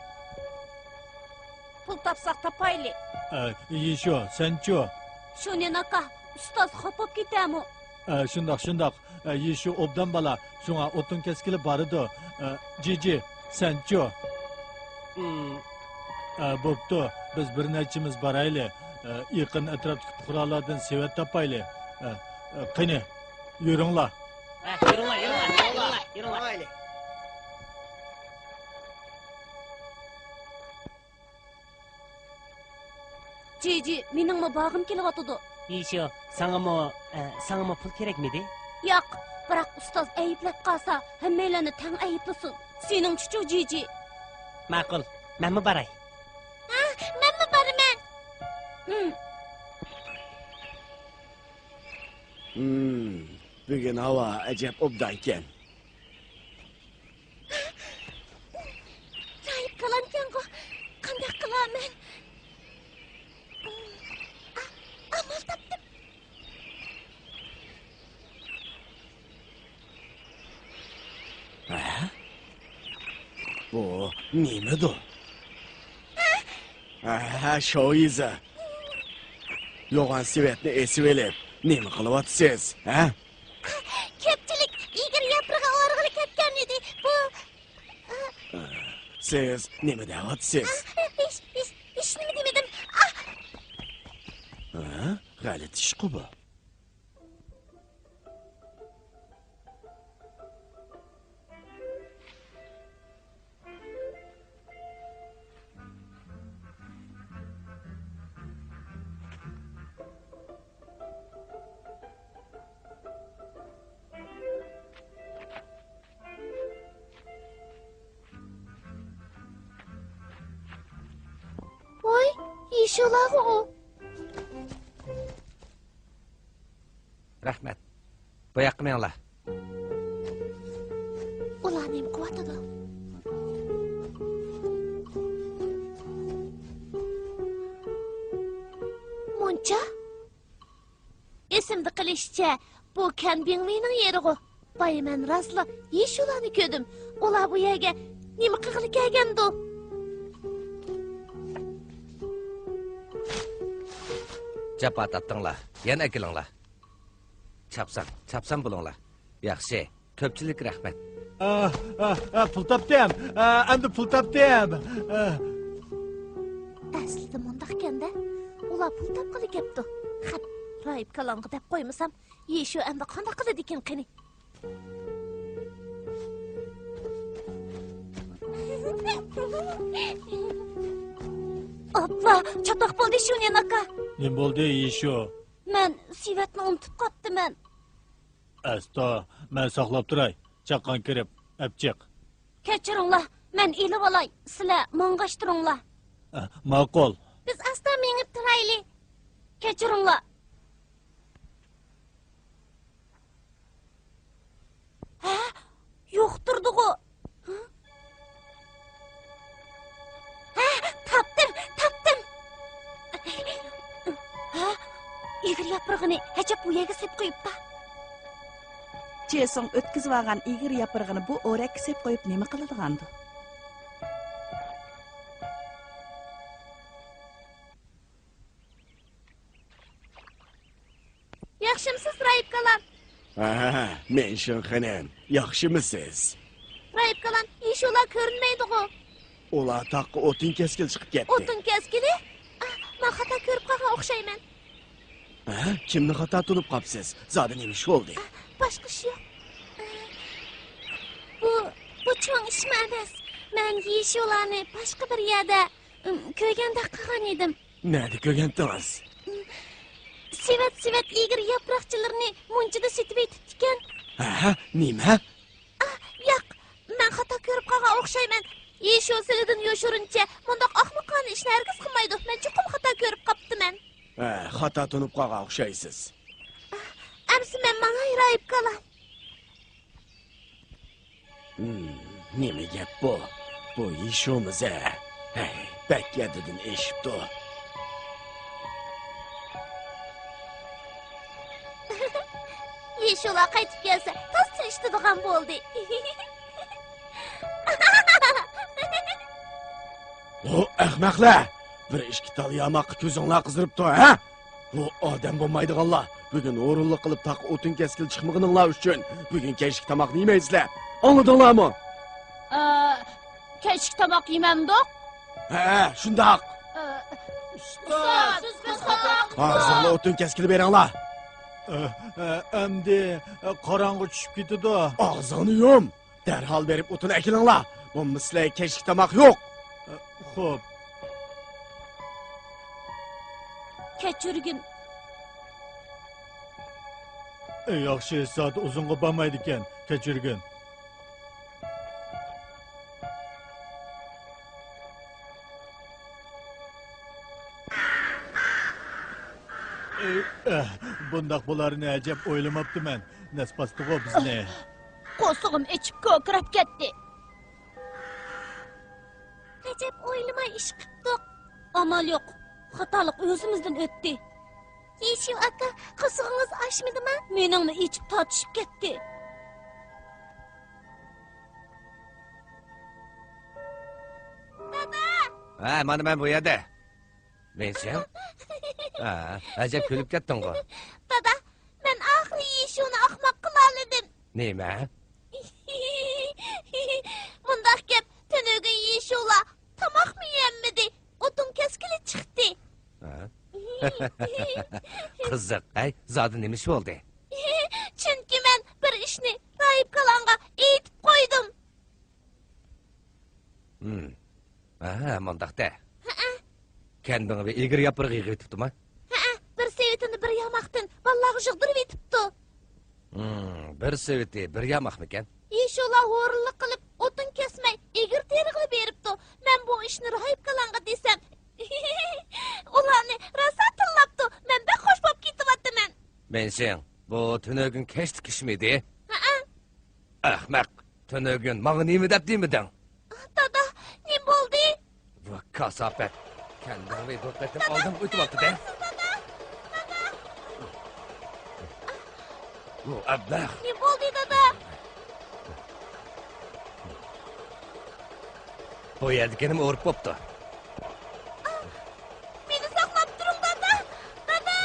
پۇل تاپساق تاپايلى. ئە، يىشۇ، سەنچۇ؟ شۇنىن ئاكا، ئۇستاز خاپا بولۇپ كېتەرمۇ؟ ئە، شۇنداق، شۇنداق. ئە، يىشۇ ئوبدان بالا، شۇڭا ئوتۇن كەسكىلى بارىدۇ. ئە، جىجى، سەنچۇ؟ ئە، بوپتۇ، بىز بىر نەچچىمىز بارايلى. ئە، يېقىن ئەتراپتىكى پۇقرالاردا سېۋەت تاپايلى. ئە، ئە، قېنى، يۈرۈڭلار. ھە، يۈرۈڭلار، يۈرۈڭلار، يۈرۈڭلار، يۈرۈڭلار. جىجى، مېنىڭمۇ بارغۇم كېلىۋاتىدۇ. يىشۇ، ساڭىمۇ، ئە، ساڭىمۇ پۇل كېرەكمىدى؟ ياق، بىراق ئۇستاز ئەيىبلەپ قالسا، ھەممەيلەننى تەڭ ئەيىبلىسۇن. سېنىڭچىچۇ، جىجى؟ ماقۇل، مەنمۇ باراي. ھە، مەنمۇ بارىمەن. ھىم. ھىم، بۈگۈن ھاۋا ئەجەب ئوبدانكەن. راھىب كالانكەنغۇ، قانداق قىلارمەن؟ ئا، ئامال تاپتىم. ھە؟ بۇ نېمىدۇ؟ ھە، شوۋيىزى. يوغان سېۋەتنى ئېسىۋېلىپ، نېمە قىلىۋاتىسىز، ھە؟ كۆپچىلىك ئېگىر ياپرىقى ئورغىلى كەتكەن ئىدى. بۇ، سىز نېمە دەۋاتىسىز؟ ھېچ، ھېچ، ھېچنېمە دېمىدىم. ھە؟ غەلىتە ئىشقۇ بۇ. ۋاي، يېشىلاغۇ ئۇ. رەھمەت. بۇ ياققا مېڭىڭلار. ئۇلار نېمە قىلىۋاتىدۇ؟ مۇنچا؟ ئېسىمدە قېلىشىچە، بۇ كەن بىڭۋېينىڭ يېرىغۇ. بايا مەن راستلا يېشۇلارنى كۆردۈم. ئۇلار بۇ يەرگە نېمە قىلغىلى كەلگەندۇ؟ جاپا تارتتىڭلار، يەنە ئەكېلىڭلار. چاپسان، چاپسان بولۇڭلار. ياخشى، كۆپچىلىك رەھمەت. ئا، ئا، ئا، پۇل تاپتىم. ئا، ئەمدى پۇل تاپتىم. ئا. ئەسلىدە مۇنداقكەن-دە. ئۇلار پۇل تاپقىلى كەپتۇ. خەپ، راھىب كالانغا دەپ قويمىسام، يېشۇ ئەمدى قانداق قىلىدىكىن قېنى؟ ئاپلا، چاتاق بولدى شۇنيەن ئاكا. نېمە بولدى، يېشۇ؟ مەن سېۋەتنى ئۇنتۇپ قاپتىمەن. ئەستا، مەن ساقلاپ تۇراي. چاققان كىرىپ، ئەپ چىق. كەچۈرۈڭلار، مەن ئېلىۋالاي، سىلەر ماڭغاچ تۇرۇڭلار. ئە، ماقۇل. بىز ئاستا مېڭىپ تۇرايلى. كەچۈرۈڭلار. ھە؟ يوق تۇردىغۇ. ھە؟ ھە، تاپتىم، تاپتىم. ھە؟ ئېگىر ياپرىقىنى ئەجەب بۇ يەرگە سېلىپ قويۇپتا. چېسۇڭ ئۆتكۈزۈۋالغان ئېگىر ياپرىقىنى بۇ ئورەككە سېلىپ قويۇپ نېمە قىلىدىغاندۇ؟ ياخشىمسىز، راھىب كالام؟ ھە، مېنشىڭ خېنىم، ياخشىمسىز؟ راھىب كالام، يىشۇلار كۆرۈنمەيدىغۇ. ئۇلار تاغقا ئوتۇن كەسكىلى چىقىپ كەتتى. ئوتۇن كەسكىلى؟ ئا، مەن خاتا كۆرۈپ قالغان ئوخشايمەن. ھە؟ كىمنى خاتا تونۇپ قاپسىز؟ زادى نېمە ئىش بولدى؟ ئا، باشقا ئىش يوق. ئا، بۇ، بۇ چوڭ ئىشمۇ ئەمەس. مەن يىشۇلارنى باشقا بىر يەردە، ئىم، كۆرگەندەك قىلغان ئىدىم. نەدە كۆرگەنتىڭىز؟ سېۋەت-سېۋەت ئېگىر ياپراقچىلىرىنى مۇنچىدا سېتىۋېتىپتىكەن. ھە؟ نېمە؟ ئا، ياق، مەن خاتا كۆرۈپ قالغان ئوخشايمەن. يىشۇ سىلىدىن يوشۇرۇنچە مۇنداق ئاخمىقانە ئىشنى ھەرگىز قىلمايدۇ. مەن چوقۇم خاتا كۆرۈپ قاپتىمەن. ھە، خاتا تونۇپ قالغان ئوخشايسىز. ئا، ئەمسە مەن ماڭاي، راھىب كالا. ھىم، نېمە گەپ بۇ؟ بۇ يىشۇمىز ھە؟ ھەي، بەك ھەددىدىن ئېشىپتۇ. يىشۇلار قايتىپ كەلسە، تاز تىنچىتىدىغان بولدى. ھو، ئەخمەقلەر! بىر ئىككى تال ياماققا كۆزۈڭلار قىزىرىپتۇ، ھە؟ ھو، ئادەم بولمايدىغانلار! بۈگۈن ھۇرۇنلۇق قىلىپ تاغقا ئوتۇن كەسكىلى چىقمىغىنىڭلار ئۈچۈن بۈگۈن كەچلىك تاماقنى يېمەيسىلەر. ئاڭلىدىڭلارمۇ؟ ئا، كەچلىك تاماق يېمەمدۇق؟ ھە، شۇنداق. ئا، ئۇستاز، بىز خاتا قىپتۇق. ھازىرلا ئوتۇن كەسكىلى بېرىڭلار. ئە، ئە، ئەمدى، ئە، قاراڭغۇ چۈشۈپ كېتىدۇ. ئاغزىڭنى يۇم! دەرھال بېرىپ ئوتۇن ئەكېلىڭلار، بولمىسا سىلەرگە كەچلىك تاماق يوق. خوپ. كەچۈرگىن. ياخشى، سائەت ئۇزۇنغا بارمايدىكەن، كەچۈرگىن. ئەھ، بۇنداق بولارىنى ئەجەب ئويلىماپتىمەن. نەس باستىغۇ بىزنى. قورسىقىم ئېچىپ كوكىراپ كەتتى. ئەجەب ئويلىماي ئىش قىپتۇق. ئامال يوق. خاتالىق ئۆزىمىزدىن ئۆتتى. يىشۇ ئاكا، قورسىقىڭىز ئاچمىدىما؟ مېنىڭمۇ ئېچىپ تارتىشىپ كەتتى. دادا! ھە، مانا مەن بۇ يەردە. مېنشىڭ؟ ھە، ئەجەب كۈلۈپ كەتتىڭغۇ. دادا، مەن ئاخىرى يىشۇنى ئاخماق قىلالىدىم. نېمە؟ مۇنداق گەپ، تۈنۈگۈن يىشۇلا تاماقمۇ يېيەلمىدى، ئوتۇن كەسكىلى چىقتى. ھە؟ قىزىق، ھەي، زادى نېمە ئىش بولدى؟ چۈنكى مەن بىر ئىشنى راھىب كالاڭغا ئېيتىپ قويدۇم. ھىم. ھە، مۇنداق دە. ھەئە. كەنبىڭ ۋە ئېگىر ياپرىقى يىغىۋېتىپتۇما؟ ھەئە، بىر سېۋىتىنى بىر ياماقتىن بالىلارغا يىغدۇرۇۋېتىپتۇ. ھىم، بىر سېۋىتى بىر ياماقمىكەن؟ يىشۇلا ھۇرۇنلۇق قىلىپ ئوتۇن كەسمەي ئېگىر تېرىغىلى بېرىپتۇ. مەن بۇ ئىشنى راھىب كالاڭغا دېسەم، ئۇلارنى راسا تىللاپتۇ. مەن بەك خوش بولۇپ كېتىۋاتىمەن. مېنشىڭ، بۇ تۈنۈگۈن كەچلىك ئىشمىدى؟ ھەئە. ئەخمەق، تۈنۈگۈن ماڭا نېمە دەپ دېمىدىڭ؟ دادا، نېمە بولدى؟ ۋاھ، كاساپەت. كەندىڭ ۋەي بۇ قېتىم ئالدىمغا ئۆتۈۋاتىدۇ. دادا، دادا. ۋۇ ئەبلەخ. نېمە بولدى، دادا؟ بۇ يەردىكىنىمۇ ئۇرۇپ بوپتۇ. مېنى ساقلاپ تۇرۇڭ، دادا! دادا!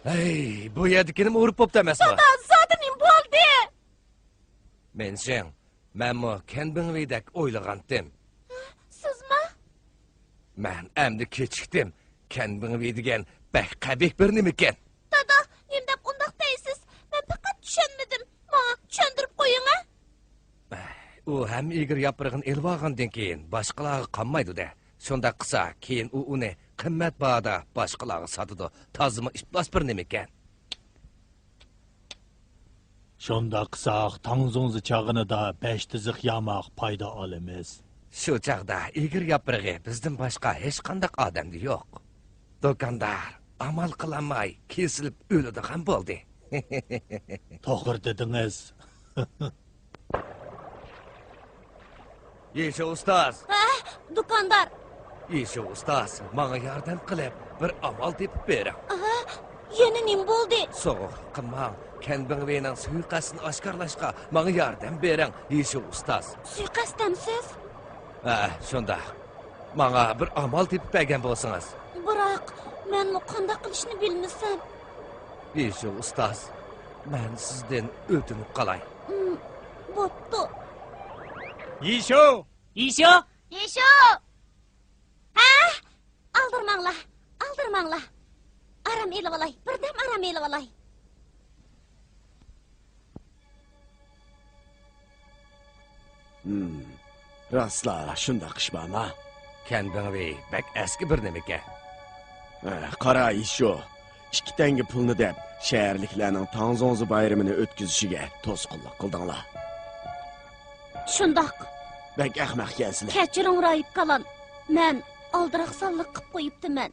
ھەي، بۇ يەردىكىنىمۇ ئۇرۇپ بوپتۇ ئەمەسمۇ؟ دادا، زادى نېمە بولدى؟ مېنشىڭ، مەنمۇ كەنبىڭۋېيدەك ئويلىغانتىم. سىزمۇ؟ مەن ئەمدى كېچىكتىم. كەنبىڭۋېي دېگەن بەك قەبىھ بىر نېمىكەن. دادا، نېمە دەپ ئۇنداق دەيسىز؟ مەن پەقەت چۈشەنمىدىم. ماڭا چۈشەندۈرۈپ قويۇڭ، ھە؟ ئۇ ھەممە ئېگىر ياپرىقىنى ئېلىۋالغاندىن كېيىن باشقىلارغا قالمايدۇ-دە. شۇنداق قىلسا، كېيىن ئۇ ئۇنى قىممەت باھادا باشقىلارغا ساتىدۇ. تازىمۇ ئىپلاس بىر نېمىكەن. شۇنداق قىلساق، تاڭزۇڭزى چاغىنىدا بەش تىزىق ياماق پايدا ئالىمىز. شۇ چاغدا ئېگىر ياپرىقى بىزدىن باشقا ھېچقانداق ئادەمدە يوق. دۇكاندار ئامال قىلالماي كېسىلىپ ئۆلىدىغان بولدى. توغرا دېدىڭىز. يېشۇ ئۇستاز! ھە، دۇكاندار! يېشۇ ئۇستاز، ماڭا ياردەم قىلىپ، بىر ئامال تېپىپ بېرىڭ. ئاھا، يەنە نېمە بولدى؟ سوغۇقلۇق قىلماڭ، كەنبىڭۋېينىڭ سۇيىقەستىنى ئاشكارىلاشقا ماڭا ياردەم بېرىڭ، يېشۇ ئۇستاز. سۇيىقەست دەمسىز؟ ھە، شۇنداق. ماڭا بىر ئامال تېپىپ بەرگەن بولسىڭىز. بىراق، مەنمۇ قانداق قىلىشنى بىلمىسەم. يېشۇ ئۇستاز، مەن سىزدىن ئۆتۈنۈپ قالاي. ئىم، بوپتۇ. يېشۇ! يېشۇ! يېشۇ! ھە؟ ئالدىرىماڭلار، ئالدىرىماڭلار. ئارام ئېلىۋالاي، بىردەم ئارام ئېلىۋالاي. ھىم، راستلا شۇنداق ئىش بارما؟ كەنبىڭۋېي بەك ئەسكى بىر نېمىكەن. ھە، قارا، يېشۇ. ئىككى تەڭگە پۇلنى دەپ، شەھەرلىكلەرنىڭ تاڭزۇڭزى بايرىمىنى ئۆتكۈزۈشىگە توسقۇنلۇق قىلدىڭلار. شۇنداق. بەك ئەخمەقكەنسىلەر. كەچۈرۈڭ، راھىب كالان. مەن ئالدىراقسانلىق قىپ قويۇپتىمەن.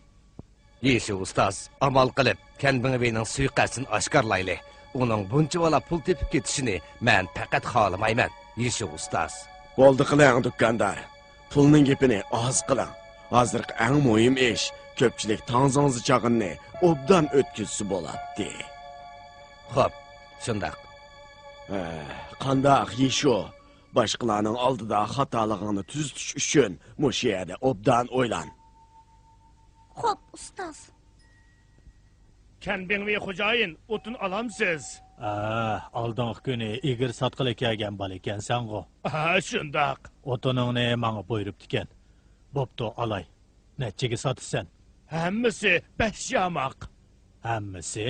يېشۇ ئۇستاز، ئامال قىلىپ، كەنبىڭۋېينىڭ سۇيىقەستىنى ئاشكارىلايلى. ئۇنىڭ بۇنچىۋالا پۇل تېپىپ كېتىشىنى مەن پەقەت خالىمايمەن، يېشۇ ئۇستاز. بولدى قىلىڭ، دۇكاندار. پۇلنىڭ گېپىنى ئاز قىلىڭ. ھازىرقى ئەڭ مۇھىم ئىش، كۆپچىلىك تاڭزاڭزى چاغىنىنى ئوبدان ئۆتكۈزسە بولاتتى. خوپ، شۇنداق. ھە، قانداق، يېشۇ؟ باشقىلارنىڭ ئالدىدا خاتالىقىڭنى تۈزىتىش ئۈچۈن مۇشۇ يەردە ئوبدان ئويلان. خوپ، ئۇستاز. كەنبىڭۋېي خوجايىن، ئوتۇن ئالامسىز؟ ھە، ئالدىنقى كۈنى ئىگىر ساتقىلى كەلگەن بالا ئىكەنسەنغۇ؟ ھە، شۇنداق. ئوتۇنۇڭنى ماڭا بۇيرۇپتىكەن. بوپتۇ، ئالاي. نەچچىگە ساتىسەن؟ ھەممىسى بەش ياماق. ھەممىسى؟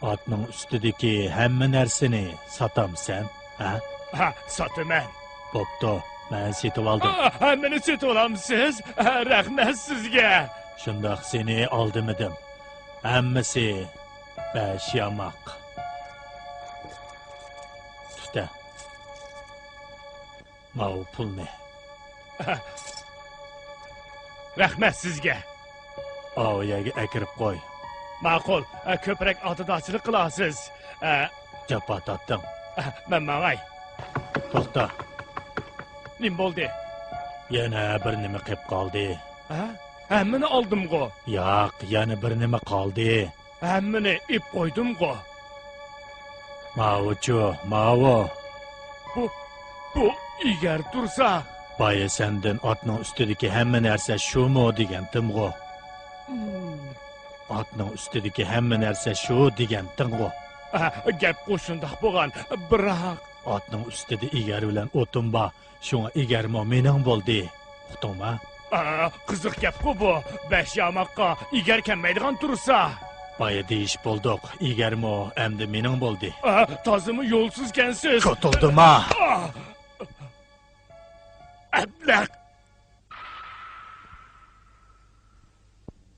ئاتنىڭ ئۈستىدىكى ھەممە نەرسىنى ساتامسەن، ھە؟ ھە، ساتىمەن. بوپتۇ، مەن سېتىۋالدىم. ئا، ھەممىنى سېتىۋالامسىز؟ ھە، رەھمەت سىزگە. شۇنداق، سېنى ئالدىمىدىم. ھەممىسى بەش ياماق. تۇتە. ماۋۇ پۇلنى. رەھمەت سىزگە. ئاۋۇ يەرگە ئەكىرىپ قوي. ماقۇل، كۆپرەك ئالدىدارچىلىق قىلارسىز. جاپا تارتتىڭ. مەن ماڭاي. توختا. نېمە بولدى؟ يەنە بىر نېمە قېپ قالدى. ھە؟ ھەممىنى ئالدىمغۇ؟ ياق، يەنە بىر نېمە قالدى. ھەممىنى ئېپ قويدۇمغۇ؟ ماۋۇچۇ، ماۋۇ. بۇ، بۇ ئېگەر تۇرسا. بايا سەندىن ئاتنىڭ ئۈستىدىكى ھەممە نەرسە شۇمۇ دېگەنتىمغۇ؟ ھىم. ئاتنىڭ ئۈستىدىكى ھەممە نەرسە شۇ دېگەنتىڭغۇ؟ ئە، گەپقۇ شۇنداق بولغان، بىراق. ئاتنىڭ ئۈستىدە ئېگەر بىلەن ئوتۇن بار. شۇڭا ئېگەرمۇ مېنىڭ بولدى. ئۇقتۇڭما؟ ئا، قىزىق گەپقۇ بۇ. بەش ياماققا ئېگەر كەلمەيدىغان تۇرسا. بايا دېيىشىپ بولدۇق. ئېگەرمۇ ئەمدى مېنىڭ بولدى. ئا، تازىمۇ يولسىزكەنسىز. كوتۇلدىما؟ ئا! ئەبلەخ!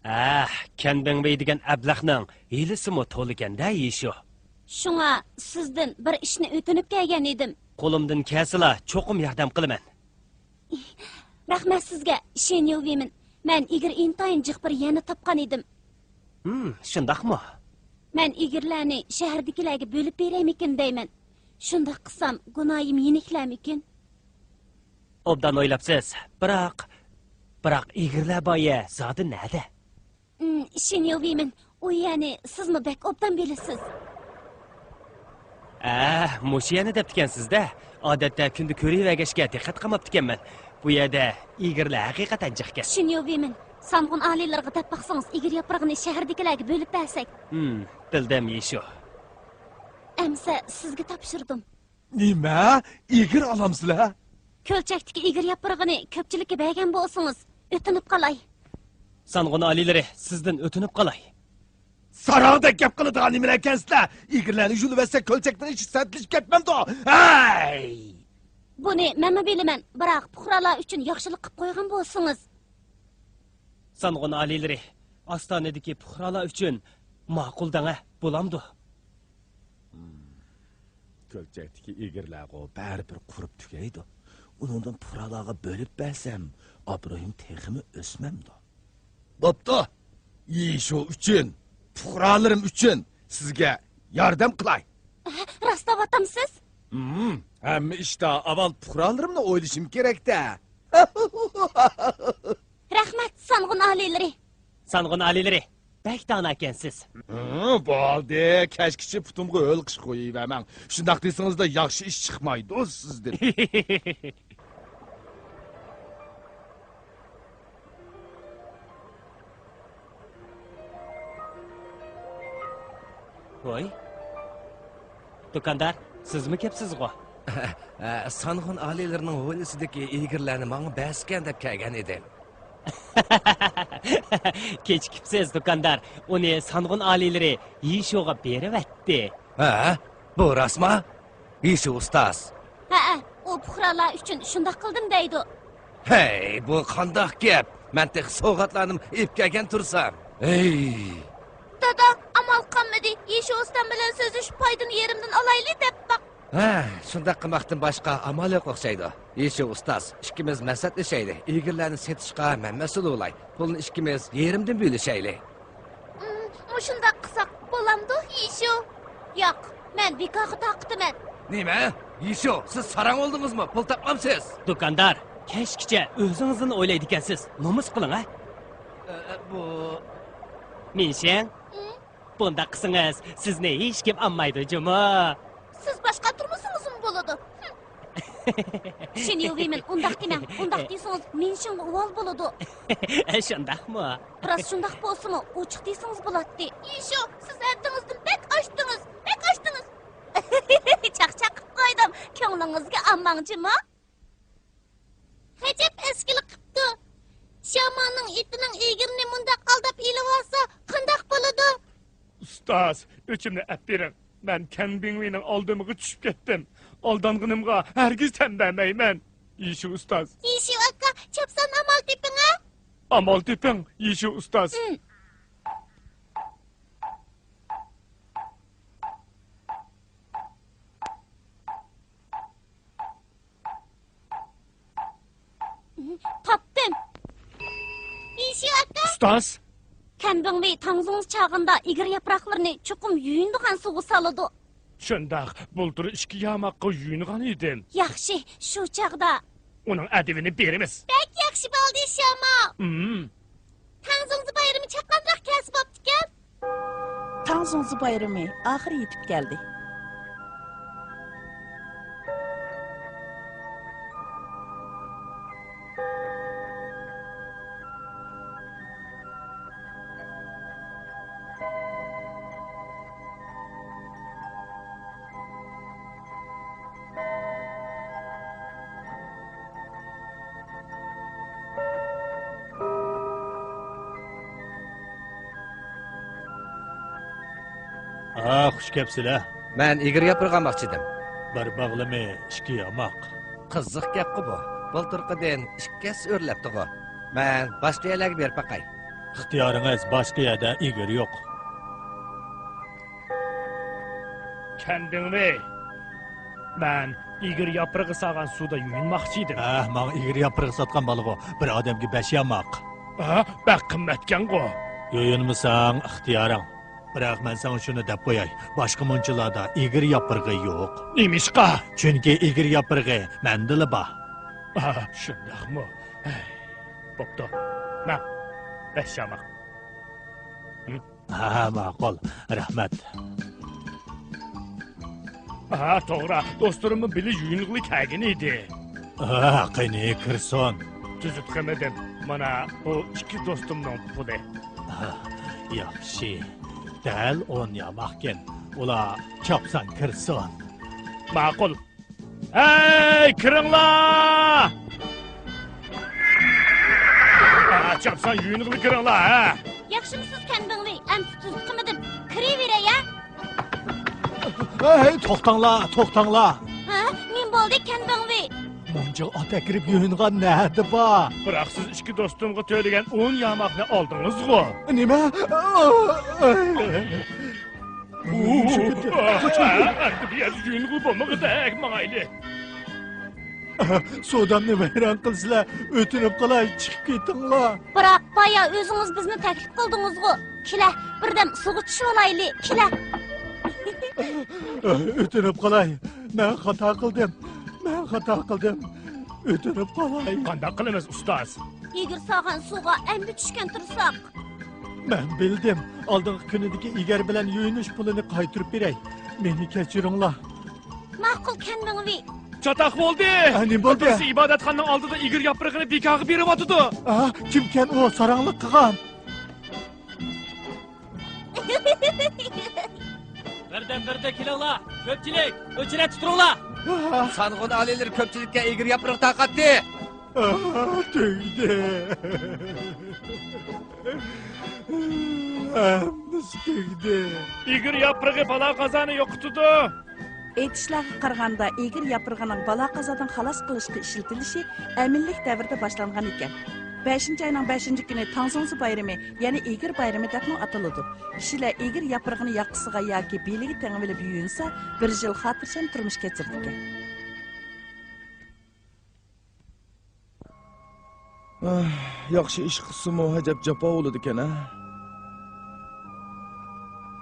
ئەھ، كەنبىڭۋېي دېگەن ئەبلەخنىڭ ھىيلىسىمۇ تولىكەن-دە، يىشۇ. شۇڭا سىزدىن بىر ئىشنى ئۆتۈنۈپ كەلگەن ئىدىم. قولۇمدىن كەلسىلا، چوقۇم ياردەم قىلىمەن. رەھمەت سىزگە، شېنيۇ ۋېيمىن. مەن ئېگىر ئىنتايىن جىق بىر يەرنى تاپقان ئىدىم. ھىم، شۇنداقمۇ؟ مەن ئېگىرلەرنى شەھەردىكىلەرگە بۆلۈپ بېرەيمىكىن دەيمەن. شۇنداق قىلسام، گۇناھىم يېنىكلەرمىكىن؟ ئوبدان ئويلاپسىز. بىراق، بىراق ئېگىرلەر بار يەر زادى نەدە؟ ئىم، شېنيۇ ۋېيمىن، ئۇ يەرنى سىزمۇ بەك ئوبدان بىلىسىز. ئە، مۇشۇ يەرنى دەپتىكەنسىز-دە. ئادەتتە كۈندە كۆرۈۋەرگەچكە دىققەت قىلماپتىكەنمەن. بۇ يەردە ئېگىرلەر ھەقىقەتەن جىقكەن. شېنيۇ ۋېيمىن، سانغۇن ئالىيلىرىغا دەپ باقسىڭىز، ئېگىر ياپرىقىنى شەھەردىكىلەرگە بۆلۈپ بەرسەك. ھىم، بىلدىم، يىشۇ. ئەمسە سىزگە تاپشۇردۇم. نېمە؟ ئېگىر ئالامسىلەر؟ كۆلچەكتىكى ئېگىر ياپرىقىنى كۆپچىلىككە بەرگەن بولسىڭىز، ئۆتۈنۈپ قالاي. سانغۇن ئالىيلىرى، سىزدىن ئۆتۈنۈپ قالاي. ساراڭدەك گەپ قىلىدىغان نېمىلەركەنسىلەر؟ ئېگىرلەرنى يۇلۇۋەتسەك، كۆلچەكنىڭ ئىچى سەتلىشىپ كەتمەمدۇ؟ ھەي! بۇنى مەنمۇ بىلىمەن، بىراق پۇقرالار ئۈچۈن ياخشىلىق قىپ قويغان بولسىڭىز. سانغۇن ئالىيلىرى، ئاستانىدىكى پۇقرالار ئۈچۈن ماقۇل دەڭە، بولامدۇ؟ كۆلچەكتىكى ئىگىرلەرغۇ بەرىبىر قۇرۇپ تۈگەيدۇ. ئۇنىڭدىن پۇقرالارغا بۆلۈپ بەرسەم، ئابرۇيۇم تېخىمۇ ئۆسمەمدۇ؟ بوپتۇ. يىشۇ ئۈچۈن، پۇقرالىرىم ئۈچۈن سىزگە ياردەم قىلاي. راستلاۋاتامسىز؟ ھىم، ھەممە ئىشتا ئاۋۋال پۇقرالىرىمنى ئويلىشىم كېرەك-دە. رەھمەت، سانغۇن ئالىيلىرى. سانغۇن ئالىيلىرى، بەك داناكەنسىز. ھە، بولدى، كەچكىچە پۇتۇمغا ھۆل قىش قويۇۋەرمەڭ. شۇنداق دېسىڭىزلا ياخشى ئىش چىقمايدۇ سىزدىن. ۋاي. دۇكاندار، سىزمۇ كەپسىزغۇ؟ سانغۇن ئالىيلىرىنىڭ ھويلىسىدىكى ئىگىرلەرنى ماڭا بەرسىكەن دەپ كەلگەن ئىدىم. كېچىكىپسىز، دۇكاندار. ئۇنى سانغۇن ئالىيلىرى يىشۇغا بېرىۋەتتى. ھە؟ بۇ راستما؟ يىشۇ ئۇستاز. ھەئە، ئۇ پۇقرالار ئۈچۈن شۇنداق قىلدىم دەيدۇ. ھەي، بۇ قانداق گەپ؟ مەن تېخى سوۋغاتلارنىمۇ ئېلىپ كەلگەن تۇرسام. ھەي! دادا، ئامال قالمىدى. يىشۇ ئۇستام بىلەن سۆزلىشىپ پايدىنى يېرىمدىن ئالايلى دەپ باق. ھە، شۇنداق قىلماقتىن باشقا ئامال يوق ئوخشايدۇ. يىشۇ ئۇستاز، ئىككىمىز مەسلىھەتلىشەيلى. ئىگىرلەرنى سېتىشقا مەن مەسئۇل بولاي. پۇلنى ئىككىمىز يېرىمدىن بۆلۈشەيلى. ئىم، مۇشۇنداق قىلساق بولامدۇ، يىشۇ؟ ياق، مەن بىكارغا تارقىتىمەن. نېمە؟ يىشۇ، سىز ساراڭ بولدىڭىزمۇ؟ پۇل تاپمامسىز؟ دۇكاندار، كەچكىچە ئۆزىڭىزدىن ئويلايدىكەنسىز. نومۇس قىلىڭ، ھە؟ ئە، ئە، بۇ مىنشېڭ، ئىم؟ بۇنداق قىلسىڭىز، سىزنى ھېچكىم ئالمايدۇ جۇمۇ. سىز باشقا تۇرمىسىڭىزمۇ بولىدۇ. ھىم. شېنيۇ ۋېيمىن، ئۇنداق دېمەڭ. ئۇنداق دېسىڭىز، مىنشىڭغا ئۇۋال بولىدۇ. شۇنداقمۇ؟ راست شۇنداق بولسىمۇ، ئوچۇق دېسىڭىز بولاتتى. يىشۇ، سىز ھەددىڭىزدىن بەك ئاشتىڭىز، بەك ئاشتىڭىز. چاقچاق قىپ قويدۇم. كۆڭلىڭىزگە ئالماڭ جۇمۇ. ئەجەب ئەسكىلىك قىپتۇ. شيامانىڭ ئېتىنىڭ ئىگىرىنى مۇنداق ئالداپ ئېلىۋالسا، قانداق بولىدۇ؟ ئۇستاز، ئۆچۈمنى ئەپ بېرىڭ. مەن كەن بىڭۋېينىڭ ئالدىمىغا چۈشۈپ كەتتىم. ئالدانغىنىمغا ھەرگىز تەن بەرمەيمەن. يىشۇ ئۇستاز. يىشۇ ئاكا، چاپسان ئامال تېپىڭ ھە. ئامال تېپىڭ، يىشۇ ئۇستاز. ئىم. تاپتىم. يىشۇ ئاكا. ئۇستاز. كەن بىڭۋېي تاڭزۇڭزى چاغىندا ئىگىر ياپراقلىرىنى چوقۇم يۇيۇنىدىغان سۇغا سالىدۇ. شۇنداق، بۇلتۇر ئىككى ياماققا يۇيۇنغان ئىدىم. ياخشى، شۇ چاغدا. ئۇنىڭ ئەدىپىنى بېرىمىز. بەك ياخشى بولدى، شياما. ئىم. تاڭزۇڭزى بايرىمى چاققانراق كەلسە بوپتىكەن. تاڭزۇڭزى بايرىمى ئاخىرى يېتىپ كەلدى. ھا، خۇش كەپسىلە. مەن ئىگىر ياپرىقى ئالماقچىدىم. بىر باغلىما، ئىككى ياماق. قىزىق گەپقۇ بۇ. بۇلتۇرقىدىن ئىككى ھەسسە ئۆرلەپتىغۇ. مەن باشقا يەرلەرگە بېرىپ باقاي. ئىختىيارىڭىز، باشقا يەردە ئىگىر يوق. كەن بىڭۋېي، مەن ئىگىر ياپرىقى سالغان سۇدا يۇيۇنماقچى ئىدىم. ھە، ماڭا ئىگىر ياپرىقى ساتقان بالىغۇ، بىر ئادەمگە بەش ياماق. ھە، بەك قىممەتكەنغۇ. يۇيۇنمىساڭ ئىختىيارىڭ. بىراق مەن ساڭا شۇنى دەپ قوياي، باشقا مۇنچىلاردا ئىگىر ياپرىقى يوق. نېمىشقا؟ چۈنكى ئىگىر ياپرىقى مەندىلا بار. ھە، شۇنداقمۇ؟ ھەي، بوپتۇ. ماڭ، بەش ياماق. ھە، ماقۇل. رەھمەت. ھە، توغرا. دوستلىرىممۇ بىللە يۇيۇنغىلى كەلگەن ئىدى. ھە، قېنى، كىرسۇن. تۈزۈپ قىلمىدىم. مانا، بۇ ئىككى دوستۇمنىڭ پۇلى. ھە، ياخشى. دەل ئون ياماقكەن. ئۇلار چاپسان كىرسۇن. ماقۇل. ھەي، كىرىڭلار! ھە، چاپسان يۇيۇنغىلى كىرىڭلار، ھە! ياخشىمۇسىز، كەن بىڭۋېي؟ ئەمدى تۈزۈپ قىلمىدىم. كىرىۋېرەي، ھە؟ ھەي، توختاڭلار، توختاڭلار! ھە؟ نېمە بولدى، كەن بىڭۋېي؟ مونجىغا ئات ئەكىرىپ يۇيۇنغان نەدە بار؟ بىراق سىز ئىككى دوستۇمغا تۆلىگەن ئون ياماقنى ئالدىڭىزغۇ؟ نېمە؟ ئۇ، ئەمدى بۇ يەردە يۇيۇنغىلى بولمىغۇدەك، ماڭايلى. سودامنى ۋەيران قىلسىلە، ئۆتۈنۈپ قالاي، چىقىپ كېتىڭلار. بىراق، بايا ئۆزىڭىز بىزنى تەكلىپ قىلدىڭىزغۇ. كېلە، بىردەم سۇغا چۈشۈۋالايلى، كېلە. ئۆتۈنۈپ قالاي، مەن خاتا قىلدىم، مەن خاتا قىلدىم. ئۆتۈنۈپ قالاي. قانداق قىلىمىز، ئۇستاز؟ ئېگىر سالغان سۇغا ئەمدى چۈشكەن تۇرساق. مەن بىلدىم. ئالدىنقى كۈنىدىكى ئېگەر بىلەن يۇيۇنۇش پۇلىنى قايتۇرۇپ بېرەي. مېنى كەچۈرۈڭلار. ماقۇل، كەن مېڭىۋى. چاتاق بولدى! ئە، نېمە بولدى؟ بىرسى ئىبادەتخانىنىڭ ئالدىدا ئىگىر ياپرىقىنى بىكارغا بېرىۋاتىدۇ. ئا، كىمكەن ئۇ ساراڭلىق قىلغان؟ بىردەم بىردە كېلىڭلار، كۆپچىلىك، ئۆچرەتتە تۇرۇڭلار. سانغۇن ئالىيلىرى كۆپچىلىككە ئىگىر ياپرىقى تارقاتتى. ئا، تۈگدى. ھەممىسى تۈگدى. ئىگىر ياپرىقى بالا قازانى يوقىتىدۇ. ئېيتىشلارغا قارىغاندا، ئىگىر ياپرىقىنىڭ بالا قازادىن خالاس قىلىشقا ئىشلىتىلىشى ئەمىنلىك دەۋرىدە باشلانغان ئىكەن. بەشىنچى ئاينىڭ بەشىنچى كۈنى تاڭزۇڭزى بايرىمى، يەنى ئىگىر بايرىمى دەپمۇ ئاتىلىدۇ. كىشىلەر ئىگىر ياپرىقىنى ياقىسىغا ياكى بېلىگە تېڭىۋېلىپ يۇيۇنسا، بىر يىل خاتىرجەم تۇرمۇش كەچۈرىدىكەن. ئاھ، ياخشى ئىش قىلسىمۇ ئەجەب جاپا بولىدىكەن ھە.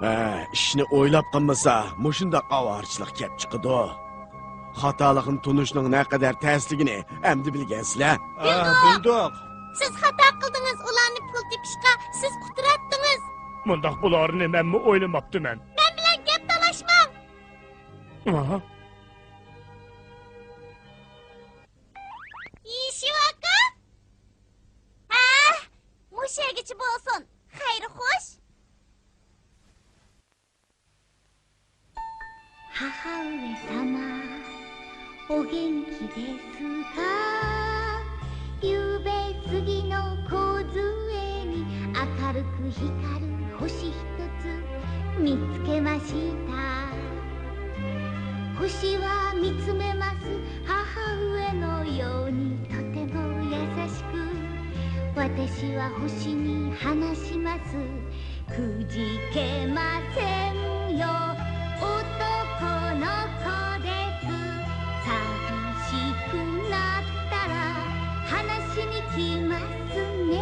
ھە، ئىشنى ئويلاپ قىلمىسا، مۇشۇنداق ئاۋارىچىلىق كەپ چىقىدۇ. خاتالىقنى تونۇشنىڭ نەقەدەر تەسلىكىنى ئەمدى بىلگەنسىلەر. ھە، بىلدۇق. سىز خاتا قىلدىڭىز، ئۇلارنى پۇل تېپىشقا سىز قۇتراتتىڭىز. مۇنداق بولارىنى مەنمۇ ئويلىماپتىمەن. مەن بىلەن گەپ تالاشماڭ. ئاھا. يىشىۋاكا؟ ھە، مۇشۇ يەرگىچە بولسۇن. خەير خوش. 母上様、お元気ですか？夕べ過ぎの梢に明るく光る星一つ見つけました。星は見つめます、母上のようにとても優しく。私は星に話します。くじけませんよ、男の子です。寂しくなったら話しに来ますね、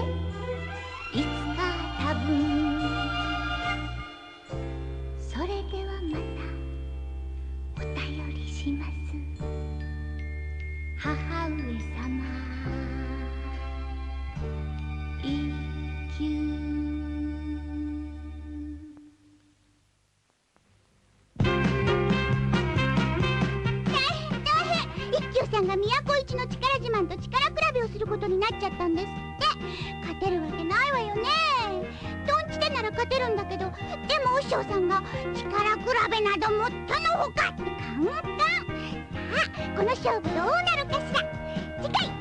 いつか多分。 それではまたお便りします。母上様、一休。 大変、大変。一休さんが都一の力自慢と力比べをすることになっちゃったんですって。勝てるわけないわよね。トンチテなら勝てるんだけど、でも和尚さんが力比べなどもってのほかってカンカン。さあ、この勝負どうなるかしら。次回、